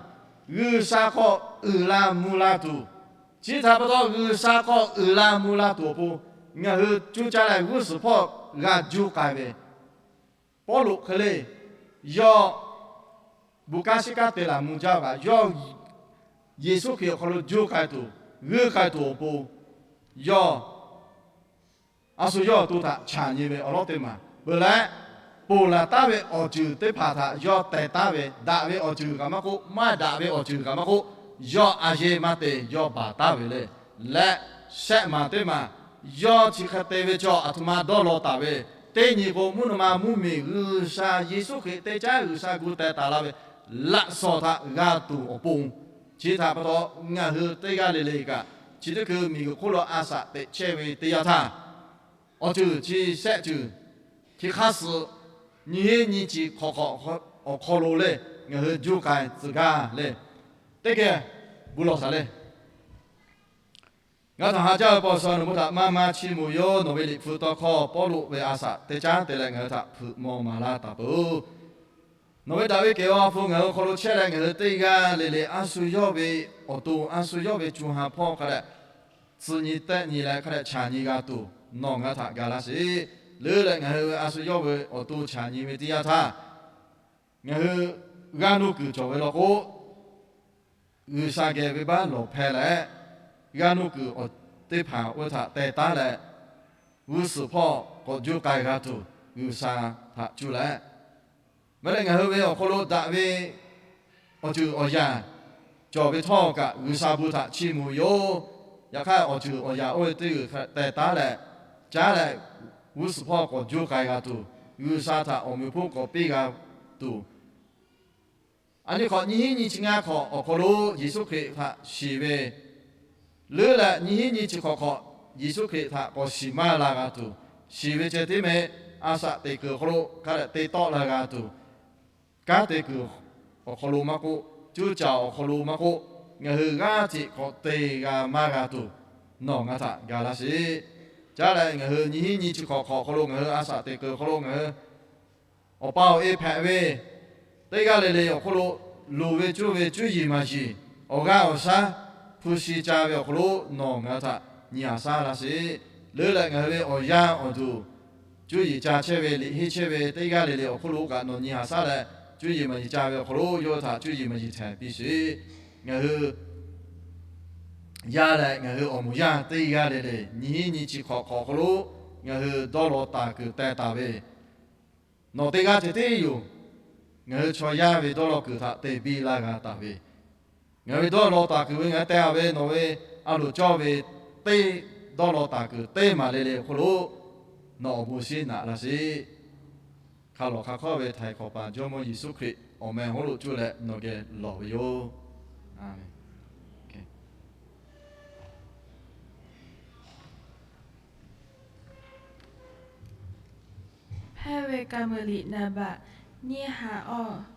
G'uiˬsha hk'aw uiˍ la mvuh la tuˬ, chi htaꞈ pa taw G'uiˬsha hk'aw uiˍ la mvuh la tuˬ awˬ pon, ngaˬ hui cuˇ caˇ leh g'uˇ suhˍ hpawˇ g'a juˇ k'ai ve, Pawˇluꞈ hk'e le, yawˇ bon kanˉ shiˉ kanˉ te laˬ mvuh jaˇ kaꞈ, yawˇ Yeˍsuˆ Hkriꞈ awˬ hk'aw lo juˇ k'ai tuˬ, g'uiˇ k'ai tuˬ awˬ pon, yawˇ a shu yawˇ awˬ to htaꞈ chaꞈ nyi ve awˬ lawn teˇ maˬ peuˬ leh, ponˬ laˬ taˉ ve awˬ ceuˬ teˇ hpaˍ htaꞈ yawˇ teh taˉ ve, daꞈ ve awˬ ceuˬ kaꞈ maˇ k'oˆ, maˇ daꞈ ve awˬ ceuˬ kaꞈ maˇ k'oˆ, yawˇ a yeˇ maˇ te yawˇ baˬ taˉ ve le. Leh shehˆ maˬ teˇ maˬ, yawˇ chi hk'e te ve chaw aˬ htoꞈ ma dawˇ law taˍ ve, Teˇ nyi k'o, mvuhˇ naw ma mvuhˇmiˬ G'uiˬsha Yeˍsuˆ Hkriꞈ teˇ caˉ G'uiˬsha gu teh taˍ la ve laꞈ shawnˍ htaꞈ g'a tuˬ awˬ pon, chi htaꞈ pa taw ngaˬ hui teˇ g'aˇ le le kaꞈ, chi teˇ hkui miˬguiˬ hk'oˆ lo a shaꞈ teꞈ chehˇ ve teˇ yanˇ htaˇ, awˬ ceuˬ chi shehˆ ceuˬ, chi hk'aˇ suh nyiˇ hinˉ nyiˇ chi hk'awꞈ hk'awꞈ awˬ hk'aw lo lehˬ ngaˬ hui juˇ k'ai tcuh gaˇ le. Teˇ geh bon lawˬ shaˍ le. Ngaˬ htaꞈ haꞈ jaˇ ve paw sha nawˬ bon htaꞈ maˇ maˇ chiˇ mvuh yoˬ. Nawˬ ve liꞈ hpu tawˇ hkawˇ Pawˇluꞈ ve a shaꞈ teˇ caˉ te leh ngaˬ hui htaꞈ hpeuꞈ maw maˍ laˇ taˍ peuˬ. Nawˬ ve daꞈ ve kehˬ ve awˬ ha hpu ngaˬ hui awˬ hk'aw lo chehˇ leh, ngaˬ hui teˇ g'aˇ le le a shu yawˇ ve awˬ to, a shu yawˇ ve co ha hpawˇ hk'a dehꞈ tcuh nyi tehˆ nyi leh hk'a dehꞈ chaꞈ nyi g'a tuˬ nawˬ ngaˬ hui htaꞈ ga laˇ sheˍ. Leuˉ leh ngaˬ hui a shu yawˇ ve awˬ to chaꞈ nyi ve teˇ yanˇ htaˇ, ngaˬ hui g'aˇ nuˇ kuiˬ cawˬ ve law k'o, G'uiˬsha geh venˇbaˆ lawˬ hpehˇ leh, g'aˇ nuˇ kuiˬ awˬ teˇ hpaˍ oˇ ve htaꞈ teh taˉ leh, g'uˇ suhˍ hpawˇ k'awꞈ juˇ k'ai g'a tuˬ G'uiˬsha htaꞈ cuˇ leh, maˇ heˆ leh ngaˬ hui ve awˬ hk'aw lo daꞈ ve awˬ ceuˬ awˬ yanˍ cawˬ ve htawˇ kaꞈ G'uiˬsha bon htaꞈ chiˇ mvuh yoˬ. Yaꞈ hk'aˇ awˬ ceuˬ awˬ yanˍ oˇ ve teˇ g'uiˬ htaꞈ teh taˉ leh, caˉ leh g'uˇ suhˍ hpawˇ k'awꞈ juˇ k'ai g'a tuˬ, G'uiˬsha htaꞈ awˬ meꞈ awˬ hponˇ k'awꞈ piˇ g'a tuˬ, a nyi hk'awꞈ nyiˇ hinˉ nyiˇ chi ngaˇ hk'awꞈ awˬ hk'aw lo Yeˍsuˆ Hkriꞈ htaꞈ shiˍ ve, leuˉ leh nyiˇ hinˉ nyiˇ chi hk'awꞈ hk'awꞈ Yeˍsuˆ Hkriꞈ htaꞈ k'awꞈ shiˍ maˇ la g'a tuˬ, shiˍ ve ceh tiˉ meh, a shaꞈ teꞈ kuiˬ awˬ hk'aw lo hk'a dehꞈ te tawˆ la g'a tuˬ, kanˉ te kuiˬ awˬ hk'aw lo maˇ k'oˆ, cuˇ caˍ awˬ hk'aw lo maˇ k'oˆ, ngaˬ hui g'aˇ hteꞈ k'awꞈ te g'a maˇ g'a tuˬ nawˬ ngaˬ htaꞈ ga laˇ sheˍ. Caˉ leh ngaˬ hui nyiˇ hinˉ nyiˇ chi hk'awꞈ hk'awꞈ awˬ hk'aw lo ngaˬ hui a shaꞈ teꞈ kuiˬ awˬ hk'aw lo ngaˬ hui awˬ pa awˬ e hpehꞈ ve teˇ g'aˇ le le awˬ hk'aw lo, loˍ ve cuˇ ve cuˇ yiˍ maˍ yiˍ, awˬ g'aˇ awˬ shaˉ hpu shi ca ve awˬ hk'aw lo nawˬ ngaˬ hui htaꞈ nyi haꞈ shaˉ laˇ sheˍ. Leuˉ leh ngaˬ hui ve awˬ yaˇ awˬ duˬ cuˇ yiˍ ca chehˇ ve, liꞈ henˇ chehˇ ve teˇ g'aˇ le le awˬ hk'aw lo kaꞈ nawˬ nyi haꞈ shaˉ leh, cuˇ yiˍ maˍ yiˍ ca ve awˬ hk'aw lo yawˇ hui htaꞈ cuˇ yiˍ maˍ yiˍ htehˍ piˇ sheˍ. Ngaˬ hui yaˇ leh ngaˬ hui awˬ moˍ yaˇ teˇ g'aˇ le le nyiˇ hinˉ nyiˇ chi hk'awꞈ hk'awꞈ awˬ hk'aw lo ngaˬ hui dawˇ law taˍ kuiˬ teh taˍ ve nawˬ teˇ g'aˇ ceh tiˉ yoˬ. Ngaˬ hui chaw yaˇ ve dawˇ law kuiˬ htaꞈ te biˇ laˇ g'a taˍ ve, ngaˬ hui ve dawˇ law taˍ kuiˬ ve ngaˬ hui teh a ve nawˬ ve a loˍ cawˇ ve teˇ dawˇ law taˍ kuiˬ teˇ maˬ le le awˬ hk'aw lo nawˬ awˬ bon shinˉ naꞈ laˇ sheˍ. Hk'a lawˬ hk'a hk'awˇ ve Htaiˍ hk'awꞈ paˍ Jawˇmawˇ Yeˍsuˆ Hkriꞈ awˬ meh hawˉ lo cuˇ leh nawˬ geh lawˬ ve yoˬ. A menˍ. Hpehˇ ve ka meuꞈ liꞈ naˍ baꞈ nyiˇ ha awˬ